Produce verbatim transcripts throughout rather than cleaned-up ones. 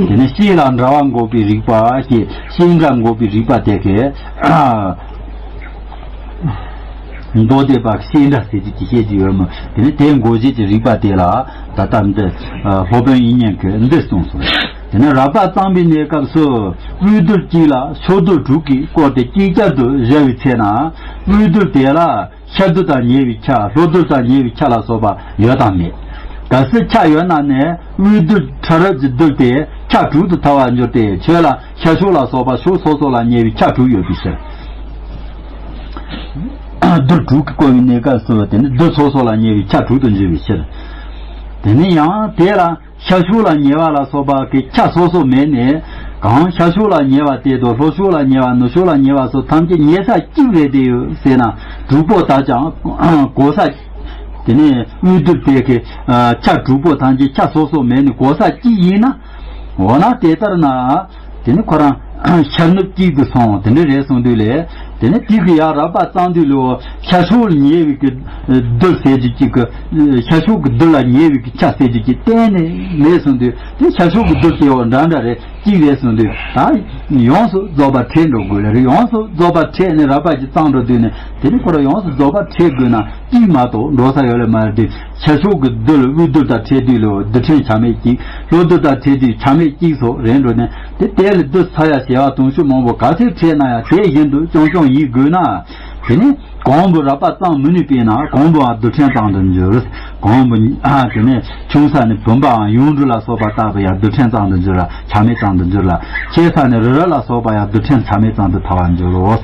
དེ་ནས་ཤེས་ལ་འདྲ་བ་འགོག་པའི་རིགས་པ་ཞེས་ཤེས་འདྲ་འགོག་པའི་རིགས་པ་དེ་གས། མདོ་སྡེ་པ་ཤེས་འདྲ་ཟེར་རྒྱུ་ཅིག་བཤད་རྒྱུ་ཡོད་མོད། དེ་ནས་དེ་འགོག་བྱེད་ཀྱི་རིགས་པ་དེ་ལ་ད་ལྟ་འདི་སློབ་དཔོན་དབྱིག་གཉེན་གྱིས་འདི་གསུངས་སོ། དེ་ནས་རབ་པ་གཙང་པའི་གནས་སྐབས་སུ་དབུས་རྡུལ་གཅིག་ལ་ཕྱོགས་རྡུལ་དྲུག་གིས་བསྐོར་ཏེ་ཅིག་ཅར་དུ་གཞལ་བའི་ཚེ་ན། དབུས་རྡུལ་དེ་ལ་ཤར་རྡུལ་དང་ཉེ་བའི་ཆ། ལྷོ་རྡུལ་དང་ཉེ་བའི་ཆ་ལ་སོགས་པ་ཡོད་དམ་མེད། གལ་སྲིད་ཆ་ཡོད་ན་ནི་དབུས་རྡུལ་ཕྲ་རབ་ཀྱི་རྡུལ་དེ་ཆ་དྲུག་ཏུ་ཐལ་བར་འགྱུར་ཏེ། ཁྱོད་ལ་ཤར་ཕྱོགས་ལ་སོགས་པ་ཕྱོགས་སོ་སོ་ལ་ཉེ་བའི་ཆ་དྲུག་ཡོད་པའི་ཕྱིར། རྡུལ་དྲུག་གིས་བསྐོར་བའི་གནས་སྐབས་སུ་དེ་ནི་རྡུལ་སོ་སོ་ལ་ཉེ་བའི་ཆ་དྲུག་ཏུ་འགྱུར་བའི་ཕྱིར། དེ་ནི་ཡང་དེ་ལ་ཤར་ཕྱོགས་ལ་ཉེ་བ་ལ་སོགས་པ་གི་ཆ་སོ་སོ་མེད་ནས། གང་ཤར་ཕྱོགས་ལ་ཉེ་བ་དེ་དང་ལྷོ་ཕྱོགས་ལ་ཉེ་བ་ནུབ་ཕྱོགས་ལ་ཉེ་བ་སོགས་ཐམས་ཅད་ཉེ་ས་གཅིག་རེད་དེ་ཡོད་ཟེར་ན། དྲུག་པོ་དག་ཀྱང་གོ་ས། དེ་ནས་དབུས་རྡུལ་དེ་གི་ཆ་དྲུག་པོ་ཐམས་ཅད་ཆ་སོ་སོ་མེད་ནས་གོ་ས་གཅིག་ཡིན་ན། འོ་ན་དེ་ལྟར་ན། དེ་ནི་ཁོ་རང་ཤར་ནུབ་གཅིག་ཏུ་སོང་། དེ་འདྲ་རེད་གསུངས་དུས་ལས། དེ་ནི་དེ་གི་ཡང་རབ་པ་གཙང་དུས་ལོ། ཤར་ཕྱོགས་ལ་ཉེ་བའི་གི་རྡུལ་ཟེར་རྒྱུ་གཅིག་གི། ཤར་ཕྱོགས་ཀྱི་རྡུལ་ལ་ཉེ་བའི་གི་ཆ་ཟེར་རྒྱུ་གཅིག་གཏན་ནས་མེད་གསུངས་དུས། དེ་ཤར་ཕྱོགས་ཀྱི་རྡུལ་དེ་འོ་འདྲ་འདྲ་རེད། གཅིག་རེད་གསུངས་དུས། ད་ཡོངས་སུ་རྫོགས་པ་ཁྲེལ་འགྲོ་དགོས་ལ་རེད། ཡོངས་སུ་རྫོགས་པ་ཁྲེལ་ནས་རབ་པ་གི་གཙང་འགྲོ་དུས་ནས། དེ་ནི་ཁོ་རང་ཡོངས་སུ་རྫོགས་པ་ཁྲེལ་དགོས་ན། གཅིག་མ་གཏོགས་འགྲོ་ས་ཡོད་ལེ་མ་རེད། ཤར་ཕྱོགས་ཀྱི་རྡུལ་དབུས་རྡུལ་དང་ཕྲད་དུས་ལོ། རྡུལ་ཕྲན་ཆ་མེད་གཅིག། ལྷོ་རྡུལ་དང་ཕྲད་དུས་ཆ་མེད་གཅིག་སོགས་རེད་འགྲོ་ནས། དེ་དེ་ལས་རྡུལ་ཚ་ཡ་བྱེ་བ་དུང་ཕྱུར་མང་པོ་ག་ཚོད་ཕྲད་ན་ཡང་དེ་བཞིན་དུ་རྐྱང་རྐྱང་ཡིན་དགོས་ན། དེ་ནི་གོང་བུ་རབ་པ་གཙང་མི་ནུས་པས་ན། གོང་བུའང་རྡུལ་ཕྲན་གཙང་དུ་འགྱུར། གོང་བུ་ཨ་དེ་ནས་ཆུང་ས་ནས་བུམ་པའམ་ཡུངས་འབྲུ་ལ་སོགས་པ་ལྟ་བུ་ཡང་རྡུལ་ཕྲན་གཙང་དུ་འགྱུར་ལ། ཆ་མེད་གཙང་དུ་འགྱུར་ལ། ཆེ་ས་ནས་རི་རབ་ལ་སོགས་པ་ཡང་རྡུལ་ཕྲན་ཆ་མེད་གཙང་དུ་ཐལ་བར་འགྱུར་རོ།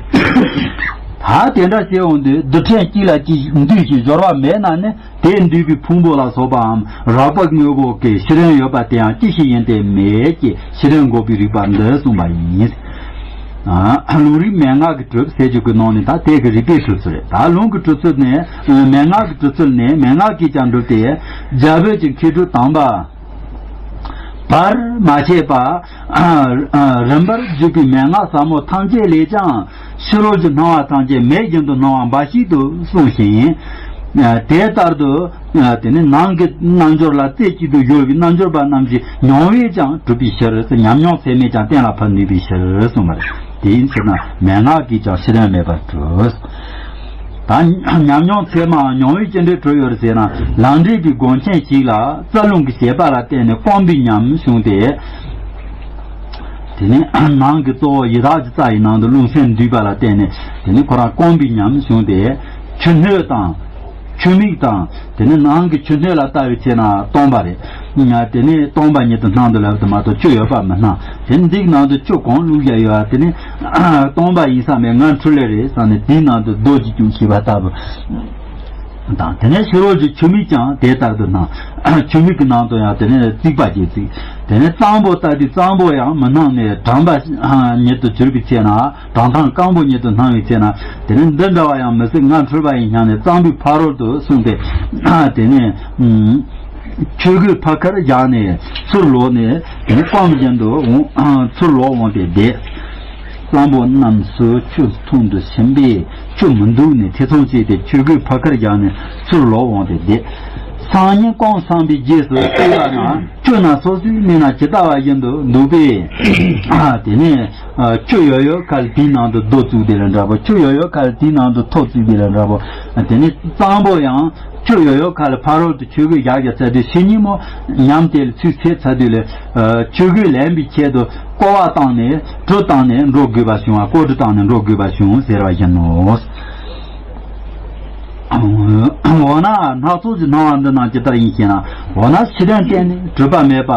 ད་དེ་འདྲ་བྱས་འོང་དུས་རྡུལ་ཕྲན་གཅིག་ལ་གཅིག་འདུས་ཤིང་སྦྱོར་བ་མེད་ན་ནི། དེ་འདུས་པའི་ཕུང་པོ་ལ་སོགས་པའམ་རབ་པ་དངོས་པོ་གི་ཕྱི་རིམ་ཡོད་པ་དེའང་ཅི་ཞིག་ཡིན་ཏེ་མེད་ཅེས་ཕྱི་རིམ་འགོག་པའི་རིགས་པ་འདི་གསུངས་པ་ཡིན། ཨ། ལུང་རིགས་མན་ངག་གི་གྲུབ་ཟེར་རྒྱུ་གི་ནང་ནས་ད་དེ་གི་རིགས་པའི་གྲུབ་ཚུལ་རེད། ད་ལུང་གི་གྲུབ་ཚུལ་ནི། མན་ངག་གི་གྲུབ་ཚུལ་ནི། མན་ངག་གིས་ཀྱང་གྲུབ་སྟེ། རྒྱ་བོད་ཀྱི་མཁས་གྲུབ་དམ་པ་བར་མ་ཆད་པ། རིམ་པར་བརྒྱུད་པའི་མན་ངག་ཟབ་མོ་ཐམས་ཅད་ལས་ཀྱང་ཕྱི་རོལ་གྱི་སྣང་བ་ཐམས་ཅད་མེད་བཞིན་དུ་སྣང་བ་འབའ་ཞིག་ཏུ་གསུངས་ཤིང་། དེ་ལྟར་དུ་དེ་ནི་ནང་གི་རྣལ་འབྱོར་ལ་རྩེ་གཅིག་ཏུ་གཞོལ་བའི་རྣལ་འབྱོར་པ་རྣམས་ཀྱིས་མྱོང་བས་ཀྱང་གྲུབ་པའི་ཕྱིར། ཉམས་མྱོང་ཚད་མས་ཀྱང་གཏན་ལ་ཕབ་ནུས་པའི་ཕྱིར་གསུངས་པ་རེད། དེ་ཡིན་ཕྱིར་ན་མན་ངག་གིས་ཀྱང་ཕྱི་རིམ་མེད་པར་གྲུབ། ད་ཉམས་མྱོང་ཚད་མའམ་མྱོང་བས་ཅི་འདྲའི་གྲུབ་ཡོད་རེད་ཟེར་ན། ལམ་འབྲས་པའི་སྒོམ་ཆེན་ཞིག་ལ་རྩ་རླུང་གི་བྱེད་པ་ལ་བརྟེན་ནས་སྐོམ་པའི་ཉམས་བྱུང་སྟེ། དེ་ནས་ནང་གི་གཙོ་བོ་ཡི་དྭགས་ཀྱི་རྩ་ཡི་ནང་དུ་རླུང་སེམས་འདུས་པ་ལ་བརྟེན་ནས། དེ་ནས་ཁོ་རང་སྐོམ་པའི་ཉམས་བྱུང་སྟེ། ཆུ་སྣོད་དང་། ཆུ་མིག་དང་། དེ་ནས་ནང་གི་ཆུ་སྣོད་ལ་ལྟ་བའི་ཚེ་ན་སྟོང་པ་རེད། དེ་ནས་སྟོང་པ་ཉིད་དུ་སྣང་དུ་ལབ་དུ་མ་གཏོགས་ཆུ་ཡོད་པ་མི་སྣང་། དེ་ནས་འདིའི་ནང་དུ་ཆུ་གང་བླུགས་བཞག་ཡོད་པ་དེ་ནི་སྟོང་པ་ཡིན་ས་མེད། ང་འཁྲུལ་ལེ་རེད་བསམ་ནས་དེའི་ནང་དུ་རྡོ་གཅིག་བཅུག་ཤེས་པ་ལྟ་བུ། དང་། དེ་ནས་ཕྱི་རོལ་གྱི་ཆུ་མིག་ཀྱང་དེ་ལྟར་དུ་སྣང་། ཆུ་མིག་གི་ནང་དུ་ཡང་དེ་ནས་རྩིག་པ་ཅིག་བརྩིགས། དེ་ནས་གཙང་པོ་ལྟ་དུས་གཙང་པོ་ཡང་མི་སྣང་ནས་གྲང་པ་ཉིད་དུ་གྱུར་པའི་ཚེ་ན། གྲང་ཐང་སྐམ་པོ་ཉིད་དུ་སྣང་བའི་ཚེ་ན། དེ་ནས་འདི་འདྲ་བ་ཡང་མི་སྲིད། ང་འཁྲུལ་པ་ཡིན་སྙམ་ནས་གཙང་པོའི་ཕ་རོལ་ཏུ་སོང་སྟེ། དེ་ནས་ཆོས་གོས་ཕ་ཁར་བཞག་ནས་ཚུར་ལོག་ནས། དེ་ནས་སྐོམ་བཞིན་དུ་འོང་། ཚུར་ལོག་འོང་སྟེ་བསྡད། གཙང་པོ་རྣམས་སུ་ཆུ་འཐུང་དུ་ཕྱིན་པས་ཆུ་མི་འདུག་ནས་ཐེ་ཚོམ་བྱས་ཏེ་ཆོས་གོས་ཕ་ཁར་བཞག་ནས་ཚུར་ལོག་འོང་སྟེ་བསྡད། སང་ཉིན་སྐོམ་སངས་པའི་རྗེས་སུ་བལྟས་པ་ན་ཆུ་སྣ་སོ་སོའི་མིག་ན་ཇི་ལྟ་བ་བཞིན་དུ་འདུག་པས། དེ་ནས་ཆུ་ཡོད་ཡོད་ཁ་ལ་དེའི་ནང་དུ་རྡོ་བཙུགས་དེ་ལ་འདྲ་པོ། ཆུ་ཡོད་ཡོད་ཁ་ལ་དེའི་ནང་དུ་ཐོ་བཙུགས་དེ་ལ་འདྲ་པོ། དེ་ནས་གཙང་པོ་ཡང་ཆུ་ཡོད་ཡོད་ཁ་ལ་ཕ་རོལ་ཏུ་ཆོས་གོས་བཞག་བཞག་ཚར་དུས། ཕྱི་ཉིན་མོ་ཉམས་དེ་ལ་ཚུར་ཚེས་ཚར་དུས་ལ། ཆོས་གོས་ལེན་པའི་ཆེད་དུ་སྐོར་བ་བཏང་ནས་གྲུ་བཏང་ནས་འགྲོ་དགོས་པ་བྱུང་བ། སྐོར་གྲུ་བཏང་ནས་འགྲོ་དགོས་པ་བྱུང་ཟེར་བ་བཞིན་ནོ། འོ་ན་སྣ་ཚོགས་ཀྱི་སྣང་བ་འདི་རྣམས་ཇི་ལྟར་ཡིན་ཞེ་ན། འོ་ན་ཕྱི་དོན་གཏན་ནས་གྲུབ་པ་མེད་པ།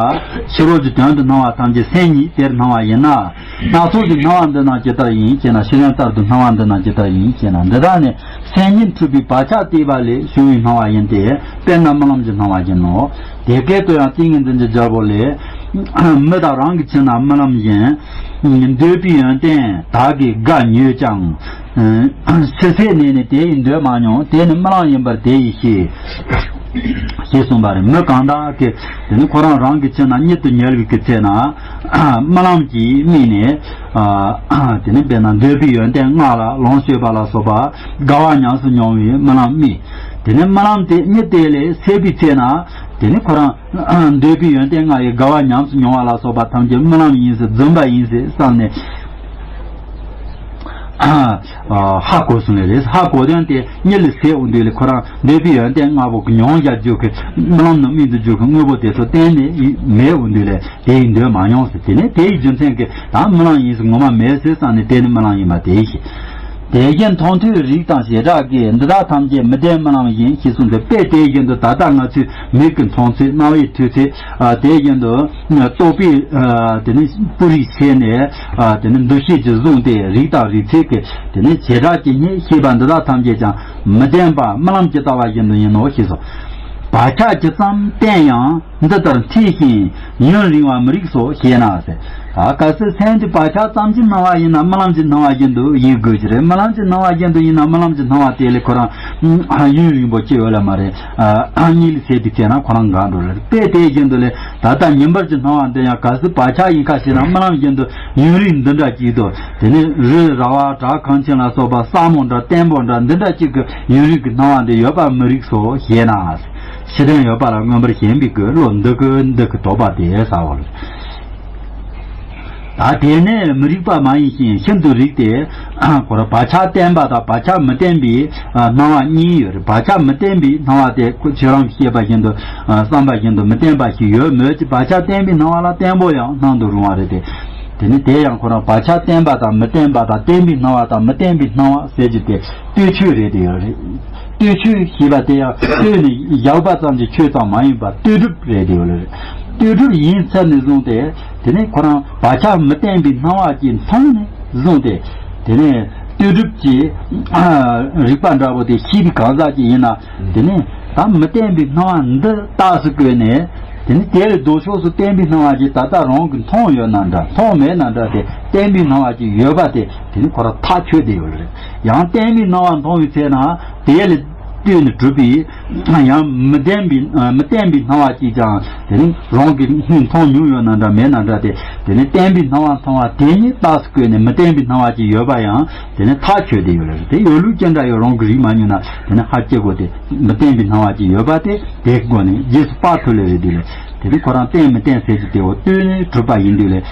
ཕྱི་རོལ་གྱི་དོན་དུ་སྣང་བ་ཐམས་ཅད་སེམས་ཉིད་དེར་སྣང་བ་ཡིན་ན། སྣ་ཚོགས་ཀྱི་སྣང་བ་འདི་རྣམས་ཇི་ལྟར་ཡིན་ཞེ་ན། ཕྱི་དོན་ལྟར་དུ་སྣང་བ་འདི་རྣམས་ཇི་ལྟར་ཡིན་ཞེ་ན། འདི་དག་ནི་སེམས་ཉིད་འཁྲུལ་པའི་བག་ཆགས་བརྟས་པ་ལས་བྱུང་བའི་སྣང་བ་ཡིན་ཏེ། དཔེར་ན་རྨི་ལམ་གྱི་སྣང་བ་ཡིན་ནོ། དེ་སྐད་དུ་ཡང་ཏིང་ངེ་འཛིན་གྱི་རྒྱལ་པོ་ལས། མི་དག་རང་གི་ཁྱིམ་ན་རྨི་ལམ་བཞིན། འདོད་པའི་ཡོན་ཏན་བདག་གིས་དགའ་མྱོས་ཀྱང་། ཕྱི་ཚེ་ནས་ནི་དེ་ཡི་འདོད་མ་མྱོང་། དེ་ནི་རྨི་ལམ་ཡིན་པར་དེ་ཡིས་ཤེས། ཞེས་གསུངས་པ་རེད། མི་གང་དག་གིས་དེ་ནི་ཁོ་རང་རང་གི་ཁྱིམ་ན་གཉིད་དུ་ཉལ་བའི་གི་ཚེ་ན། རྨི་ལམ་གྱིས་རྨིས་ནས། དེ་ནི་དཔེར་ན་འདོད་པའི་ཡོན་ཏན་ལྔ་ལ་ལོངས་སྤྱོད་པ་ལ་སོགས་པ་དགའ་བ་ཉམས་སུ་མྱོང་བའི་རྨི་ལམ་རྨིས། དེ་ནས་རྨི་ལམ་དེ་གཉིད་དེ་ལས་སད་པའི་ཚེ་ན། དེ་ནི་ཁོ་རང་འདོད་པའི་ཡོན་ཏན་ལྔ་ཡི་དགའ་བ་ཉམས་སུ་མྱོང་བ་ལ་སོགས་པ་ཐམས་ཅད་རྨི་ལམ་ཡིན་ཟེར་རྫུན་པ་ཡིན་ཟེར་བསམ་ནས། ཧ་གོ་སོང་ལེ་རེད། ཧ་གོ་དོན་དེ་གཉིད་ལས་སད་འོང་དུས་ལས་ཁོ་རང་འདོད་པའི་ཡོན་ཏན་ལྔ་པོ་གི་མྱོང་བྱ་རྒྱུ་གི་རྨི་ལམ་ནང་རྨིས་འདུག་རྒྱུ་གི་དངོས་པོ་དེ་ཚོ་གཏན་ནས་མེད་འོང་དུས་ལས་དེ་ཡི་འདོད་མ་མྱོང་ཟེར། དེ་ནས་དེ་ཡི་རྒྱུ་མཚན་གྱིས་ད་རྨི་ལམ་ཡིན་ཟེར་ངོ་མ་མེད་ཟེར་བསམ་ནས་དེ་ནི་རྨི་ལམ་ཡིན་པ་དེ་ཡིན་ཞེས། དེ་བཞིན་མཐོང་ཐོས་རིག་དང་བྱེ་བྲག་གི་འདི་དག་ཐམས་ཅད་མི་བདེན་རྨི་ལམ་ཡིན་ཞེས་གསུངས་ཏེ། དཔེ་དེ་བཞིན་དུ་ད་ལྟ་ང་ཚོས་མིག་གིས་མཐོང་ཚད་རྣ་བས་ཐོས་ཚད་དེ་བཞིན་དུ། རྟོག་པས་དེ་ནི་སྤུ་རིས་བྱས་ནས་དེ་ནི་འདུ་ཤེས་ཀྱིས་བཟུང་སྟེ་རིག་དང་རིག་ཚད་ཀྱི་དེ་ནི་བྱེ་བྲག་ཅིག་ནི་ཤེས་པ་འདི་དག་ཐམས་ཅད་ཀྱང་མི་བདེན་པ་རྨི་ལམ་ཇི་ལྟ་བ་བཞིན་དུ་ཡིན་ནོ་ཞེས་སོ། བག་ཆགས་ཇི་ཙམ་བརྟན་ཡང་འདི་ལྟར་འཐད་ཞིང་ཡུན་རིང་བ་མི་རིགས་སོ་ཞེ་ན་ཟེར། ཨ་གལ་སྲིད་སེམས་ཀྱི་བག་ཆགས་ཙམ་གྱིས་སྣང་བ་ཡིན་ན་རྨི་ལམ་གྱིས་སྣང་བ་བཞིན་དུ་ཡིན་དགོས་ཀྱི་རེད། རྨི་ལམ་གྱིས་སྣང་བ་བཞིན་དུ་ཡིན་ན་རྨི་ལམ་གྱིས་སྣང་བ་དེ་ལས་ཁོ་རང་ཡུན་རིང་པོ་ཅི་ཡོད་ལ་མ་རེད། གཉིད་ལས་སད་དུས་བྱས་ན་ཁོ་རང་འགག་འགྲོ་རེད། དཔེ་དེ་བཞིན་དུ་ལས་ད་ལྟ་ཉིན་པར་གྱི་སྣང་བ་འདི་ཡང་གལ་སྲིད་བག་ཆགས་ཡིན་ཁ་ཤས་ན་རྨི་ལམ་བཞིན་དུ་ཡུན་རིང་འདི་འདྲ་གཅིག་ཏུ་དེ་ནི་རི་ར་བ་བྲག་གངས་ཅན་ལ་སོགས་པ་སྲ་མོ་འདྲ་བརྟན་པོ་འདྲ་འདི་འདྲ་གཅིག་གི་ཡུན་རིང་གི་སྣང་བ་འདི་ཡོད་པ་མི་རིགས་སོ་ཞེ་ན། ཕྱི་དོན་ཡོད་པ་ལ་མངོན་པར་ཞེན་པའི་གི་བློ་འདི་གི་འདི་གི་དོགས་པ་དེ་ཟ་བ་རེད། ད་དེ་ནས་མི་རིགས་པ་མ་ཡིན་ཞིང་ཤིན་ཏུ་རིག་སྟེ། ཁོ་རང་བག་ཆགས་བརྟན་པ་དང་བག་ཆགས་མི་བརྟན་པའི་སྣང་བ་གཉིས་ཡོད་རེད། བག་ཆགས་མི་བརྟན་པའི་སྣང་བ་དེ་ཁོ་ཁྱེད་རང་གིས་བཤད་པ་བཞིན་དུ་བསམ་པ་བཞིན་དུ་མི་བརྟན་པ་ཞིག་ཡོད་མོད་ཀྱི། བག་ཆགས་བརྟན་པའི་སྣང་བ་ལ་བརྟན་པོ་ཡང་སྣང་དུ་རུང་བ་རེད་དེ། དེ་ནི་དེ་ཡང་ཁོ་རང་བག་ཆགས་བརྟན་པ་དང་མི་བརྟན་པ་དང་བརྟན་པའི་སྣང་བ་དང་མི་བརྟན་པའི་སྣང་བ་ཟེར་རྒྱུ་དེ་ལྟོས་ཆོས་རེད་དེ་ཡོད་རེད། ལྟོས་ཆོས་ཞེས་པ་དེ་ཡང་ལྟོས་ནས་བཞག་པ་ཙམ་གྱི་ཆོས་ཙམ་མ་ཡིན་པར་ལྟོས་གྲུབ་རེད་དེ་ཡོད་རེད། ལྟོས་གྲུབ་ཡིན་ཚར་ནས་བཟུང་སྟེ་དེ་ནི་ཁོ་རང་བག་ཆགས་མི་བརྟན་པའི་སྣང་བ་ཅིག་མཐོང་ནས་བཟུང་སྟེ་དེ་ནས་ལྟོས་གྲུབ་ཀྱི་རིག་པ་འདྲ་པོ་དེ་ཤེས་པའི་གང་ཟག་ཅིག་ཡིན་ན་དེ་ནི་ད་མི་བརྟན་པའི་སྣང་བ་འདི་རྟགས་སུ་བཀོད་ནས། དེ་ནི་དེ་ལས་ལྡོག་ཕྱོགས་སུ་བརྟན་པའི་སྣང་བ་ཅིག་ད་ལྟ་རང་གིས་མཐོང་ཡོད་ན་འདྲ་མཐོང་མེད་ན་འདྲ་སྟེ་བརྟན་པའི་སྣང་བ་ཅིག་ཡོད་པ་དེ་དེ་ནི་ཁོ་རང་ཐག་ཆོད་དེ་ཡོད་རེད། ཡང་བརྟན་པའི་སྣང་བ་མཐོང་བའི་ཚེ་ན་དེ་ལས་ལྟོས་ནས་གྲུབ་པའི་ཡང་མི་བརྟན་པའི་མི་བརྟན་པའི་སྣང་བ་ཅིག་ཀྱང་དེ་ནི་རང་གིས་སྔོན་མཐོང་མྱོང་ཡོད་ན་འདྲ་མེད་ན་འདྲ་སྟེ་དེ་ནི་བརྟན་པའི་སྣང་བ་མཐོང་བ་དེ་ཉིད་རྟགས་སུ་བཀོད་ནས་མི་བརྟན་པའི་སྣང་བ་ཅིག་ཡོད་པ་ཡང་དེ་ནི་ཐག་ཆོད་དེ་ཡོད་རེད། དེ་ཡོད་ལུགས་ཅི་འདྲ་ཡོད་རང་གིས་རིག་མ་མྱོང་ན་དེ་ནི་ཧ་ཅི་གོ་དེ། མི་བརྟན་པའི་སྣང་བ་ཅིག་ཡོད་པ་དེ་དེའི་སྒོ་ནས་རྗེས་སུ་དཔག་ཐུབ་ལེ་རེད་དུས་ལས། དེ་ནི་ཁོ་རང་བརྟན་མི་བརྟན་ཟེར་གྱི་དེའོ་ལྟོས་ནས་གྲུབ་པ་ཡིན་དུས་ལས།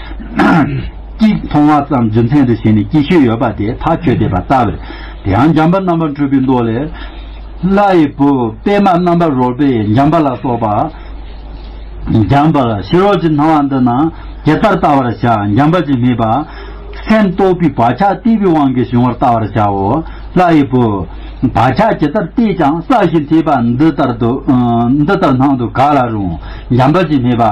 གཅིག་མཐོང་བ་ཙམ་རྒྱུ་མཚན་དུ་བྱས་ནས་གཅིག་ཤོས་ཡོད་པ་དེ་ཐག་ཆོད་བསྡད་པ་ལྟ་བུར། དེ་ཡང་འཇམ་དཔལ་རྣམ་པར་འཕྲུལ་པའི་མདོ་ལས། ལྷ་ཡི་བུ་པད་མ་རྣམ་པར་རོལ་པས་འཇམ་དཔལ་ལ་སོགས་པ། འཇམ་དཔལ་ཕྱི་རོལ་གྱི་སྣང་བ་འདི་རྣམས་ཇི་ལྟར་བལྟ་བར་བྱ། འཇམ་དཔལ་གྱིས་སྨྲས་པ། སེམས་རྟོག་པའི་བག་ཆགས་བརྟས་པའི་དབང་གིས་བྱུང་བར་བལྟ་བར་བྱའོ། ལྷ་ཡི་བུ། བག་ཆགས་ཇི་ལྟར་བརྟས་ཀྱང་སྲ་ཞིང་མཐས་པ་འདི་ལྟར་དུ། ཨ། འདི་ལྟར་སྣང་དུ་ག་ལ་རུང་། འཇམ་དཔལ་གྱིས་སྨྲས་པ།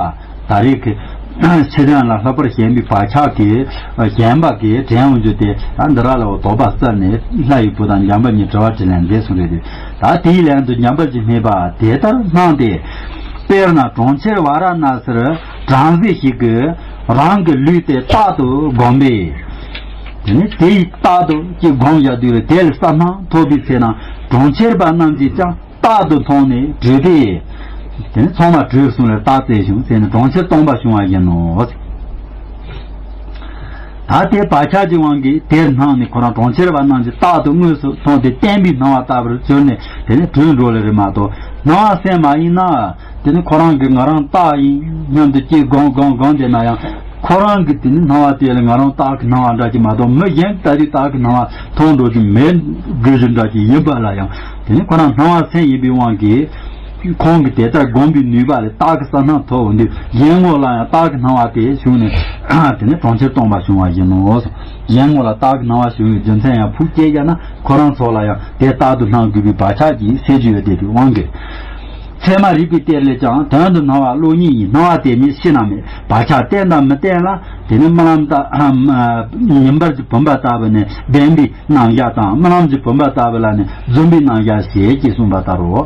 ད་རེས་ཀྱི་ཕྱི་དོན་ལ་ལྷག་པར་ཞེན་པའི་བག་ཆགས་ཀྱིས་ཞེན་པ་གིས་དྲན་འོང་རྒྱུ་དེ་ད་འདི་ར་ལ་འོ་དོགས་པ་སྩལ་ནས་ལྷ་ཡི་བུ་དང་འཇམ་དཔལ་གཉིས་དྲི་བ་དྲིས་ལན་འདེབས་སོང་རེད་དུས། ད་དེའི་ལན་དུ་འཇམ་དཔལ་གྱིས་སྨྲས་པ། དེ་ལྟར་སྣང་སྟེ། དཔེར་ན་གྲོང་ཁྱེར་ཝཱ་ར་ཎ་སིར་བྲམ་ཟེ་ཞིག་གིས་རང་གི་ལུས་དེ་རྟག་ཏུ་བསྒོམས་པས། དེ་ནི་དེ་ཡིས་རྟག་ཏུ་ཅིག་བསྒོམས་བཞག་དུས་དེ་ལས་གསལ་སྣང་ཐོབ་པའི་ཚེ་ན་གྲོང་ཁྱེར་པ་རྣམས་ཀྱིས་ཀྱང་རྟག་ཏུ་མཐོང་ནས་བྲོས་ཏེ། དེ་ནི་ཚང་མ་བྲོས་སོང་ལ་རྟགས་བཙལ་བྱུང་ཟེར་ནས་གྲོང་ཁྱེར་སྟོང་པ་བྱུང་བ་ཡིན་ནོ། ད་དེ་བག་ཆགས་ཀྱི་དབང་གིས་དེར་སྣང་ནས་ཁོ་རང་གྲོང་ཁྱེར་པ་རྣམས་ཀྱིས་རྟག་ཏུ་དངོས་སུ་མཐོང་སྟེ་བརྟན་པའི་སྣང་བ་ལྟ་བུར་གྱུར་ནས་དེ་ནི་བྲོས་འགྲོ་ལེ་རེད་མ་གཏོགས་སྣང་བ་སེམས་མ་ཡིན་ན། དེ་ནི་ཁོ་རང་གིས་ང་རང་རྟགས་ཡིན་སྙམ་དུ་ཅིག་སྒོམ་སྒོམ་སྒོམ་བསྡད་ན་ཡང་། ཁོ་རང་གི་དེ་ནི་སྣང་བ་དེ་ལ་ང་རང་རྟགས་ཀྱི་སྣང་བ་འདྲ་ཅིག་མ་གཏོགས་མི་གཞན་གྱི་ལྟ་དུས་རྟགས་ཀྱི་སྣང་བ་མཐོང་འགྲོ་རྒྱུ་མེད་དགོས་རྒྱུ་འདྲ་ཅིག་ཡིན་པ་ལ་ཡང་། དེ་ནི་ཁོ་རང་སྣང་བ་སེམས་ཡིན་པའི་དབང་གིས། ཁོང་གིས་དེ་ལྟར་སྒོམ་པའི་ནུས་པ་ལས་རྟགས་ཀྱི་གསལ་སྣང་ཐོབ་འོང་དུས་གཞན་ངོ་ལ་ཡང་རྟགས་ཀྱི་སྣང་བ་དེ་བྱུང་ནས། དེ་ནི་གྲོང་ཁྱེར་སྟོང་པ་བྱུང་བ་ཡིན་ནོ། གཞན་ངོ་ལ་རྟགས་ཀྱི་སྣང་བ་བྱུང་བའི་རྒྱུ་མཚན་ཡང་ཕུགས་སྐྱེལ་བྱས་ན་ཁོ་རང་ཚོ་ལ་ཡང་དེ་རྟག་ཏུ་སྣང་དགོས་པའི་བག་ཆགས་ཀྱིས་སེལ་རྒྱུ་ཡོད་བསྡད་པའི་དབང་གིས། ཚད་མ་རིག་པའི་གཏེར་ལས་ཀྱང་དོན་དུ་སྣང་བ་བློ་ཉིད་ཡིན། སྣང་བ་དེ་ཉིད་ཕྱི་ན་མེད། བག་ཆགས་བརྟན་དང་མི་བརྟན་ལ་དེ་ནི་རྨི་ལམ་ལྟ། ཉིན་པར་གྱི་བུམ་པ་ལྟ་བུ་ནི་བདེན་པའི་རྣམ་གཞག་དང་རྨི་ལམ་གྱི་བུམ་པ་ལྟ་བུ་ལ་ནི་རྫུན་པའི་རྣམ་གཞག་ཞེས་ཀྱིས་གསུངས་པ་ལྟར་རོ།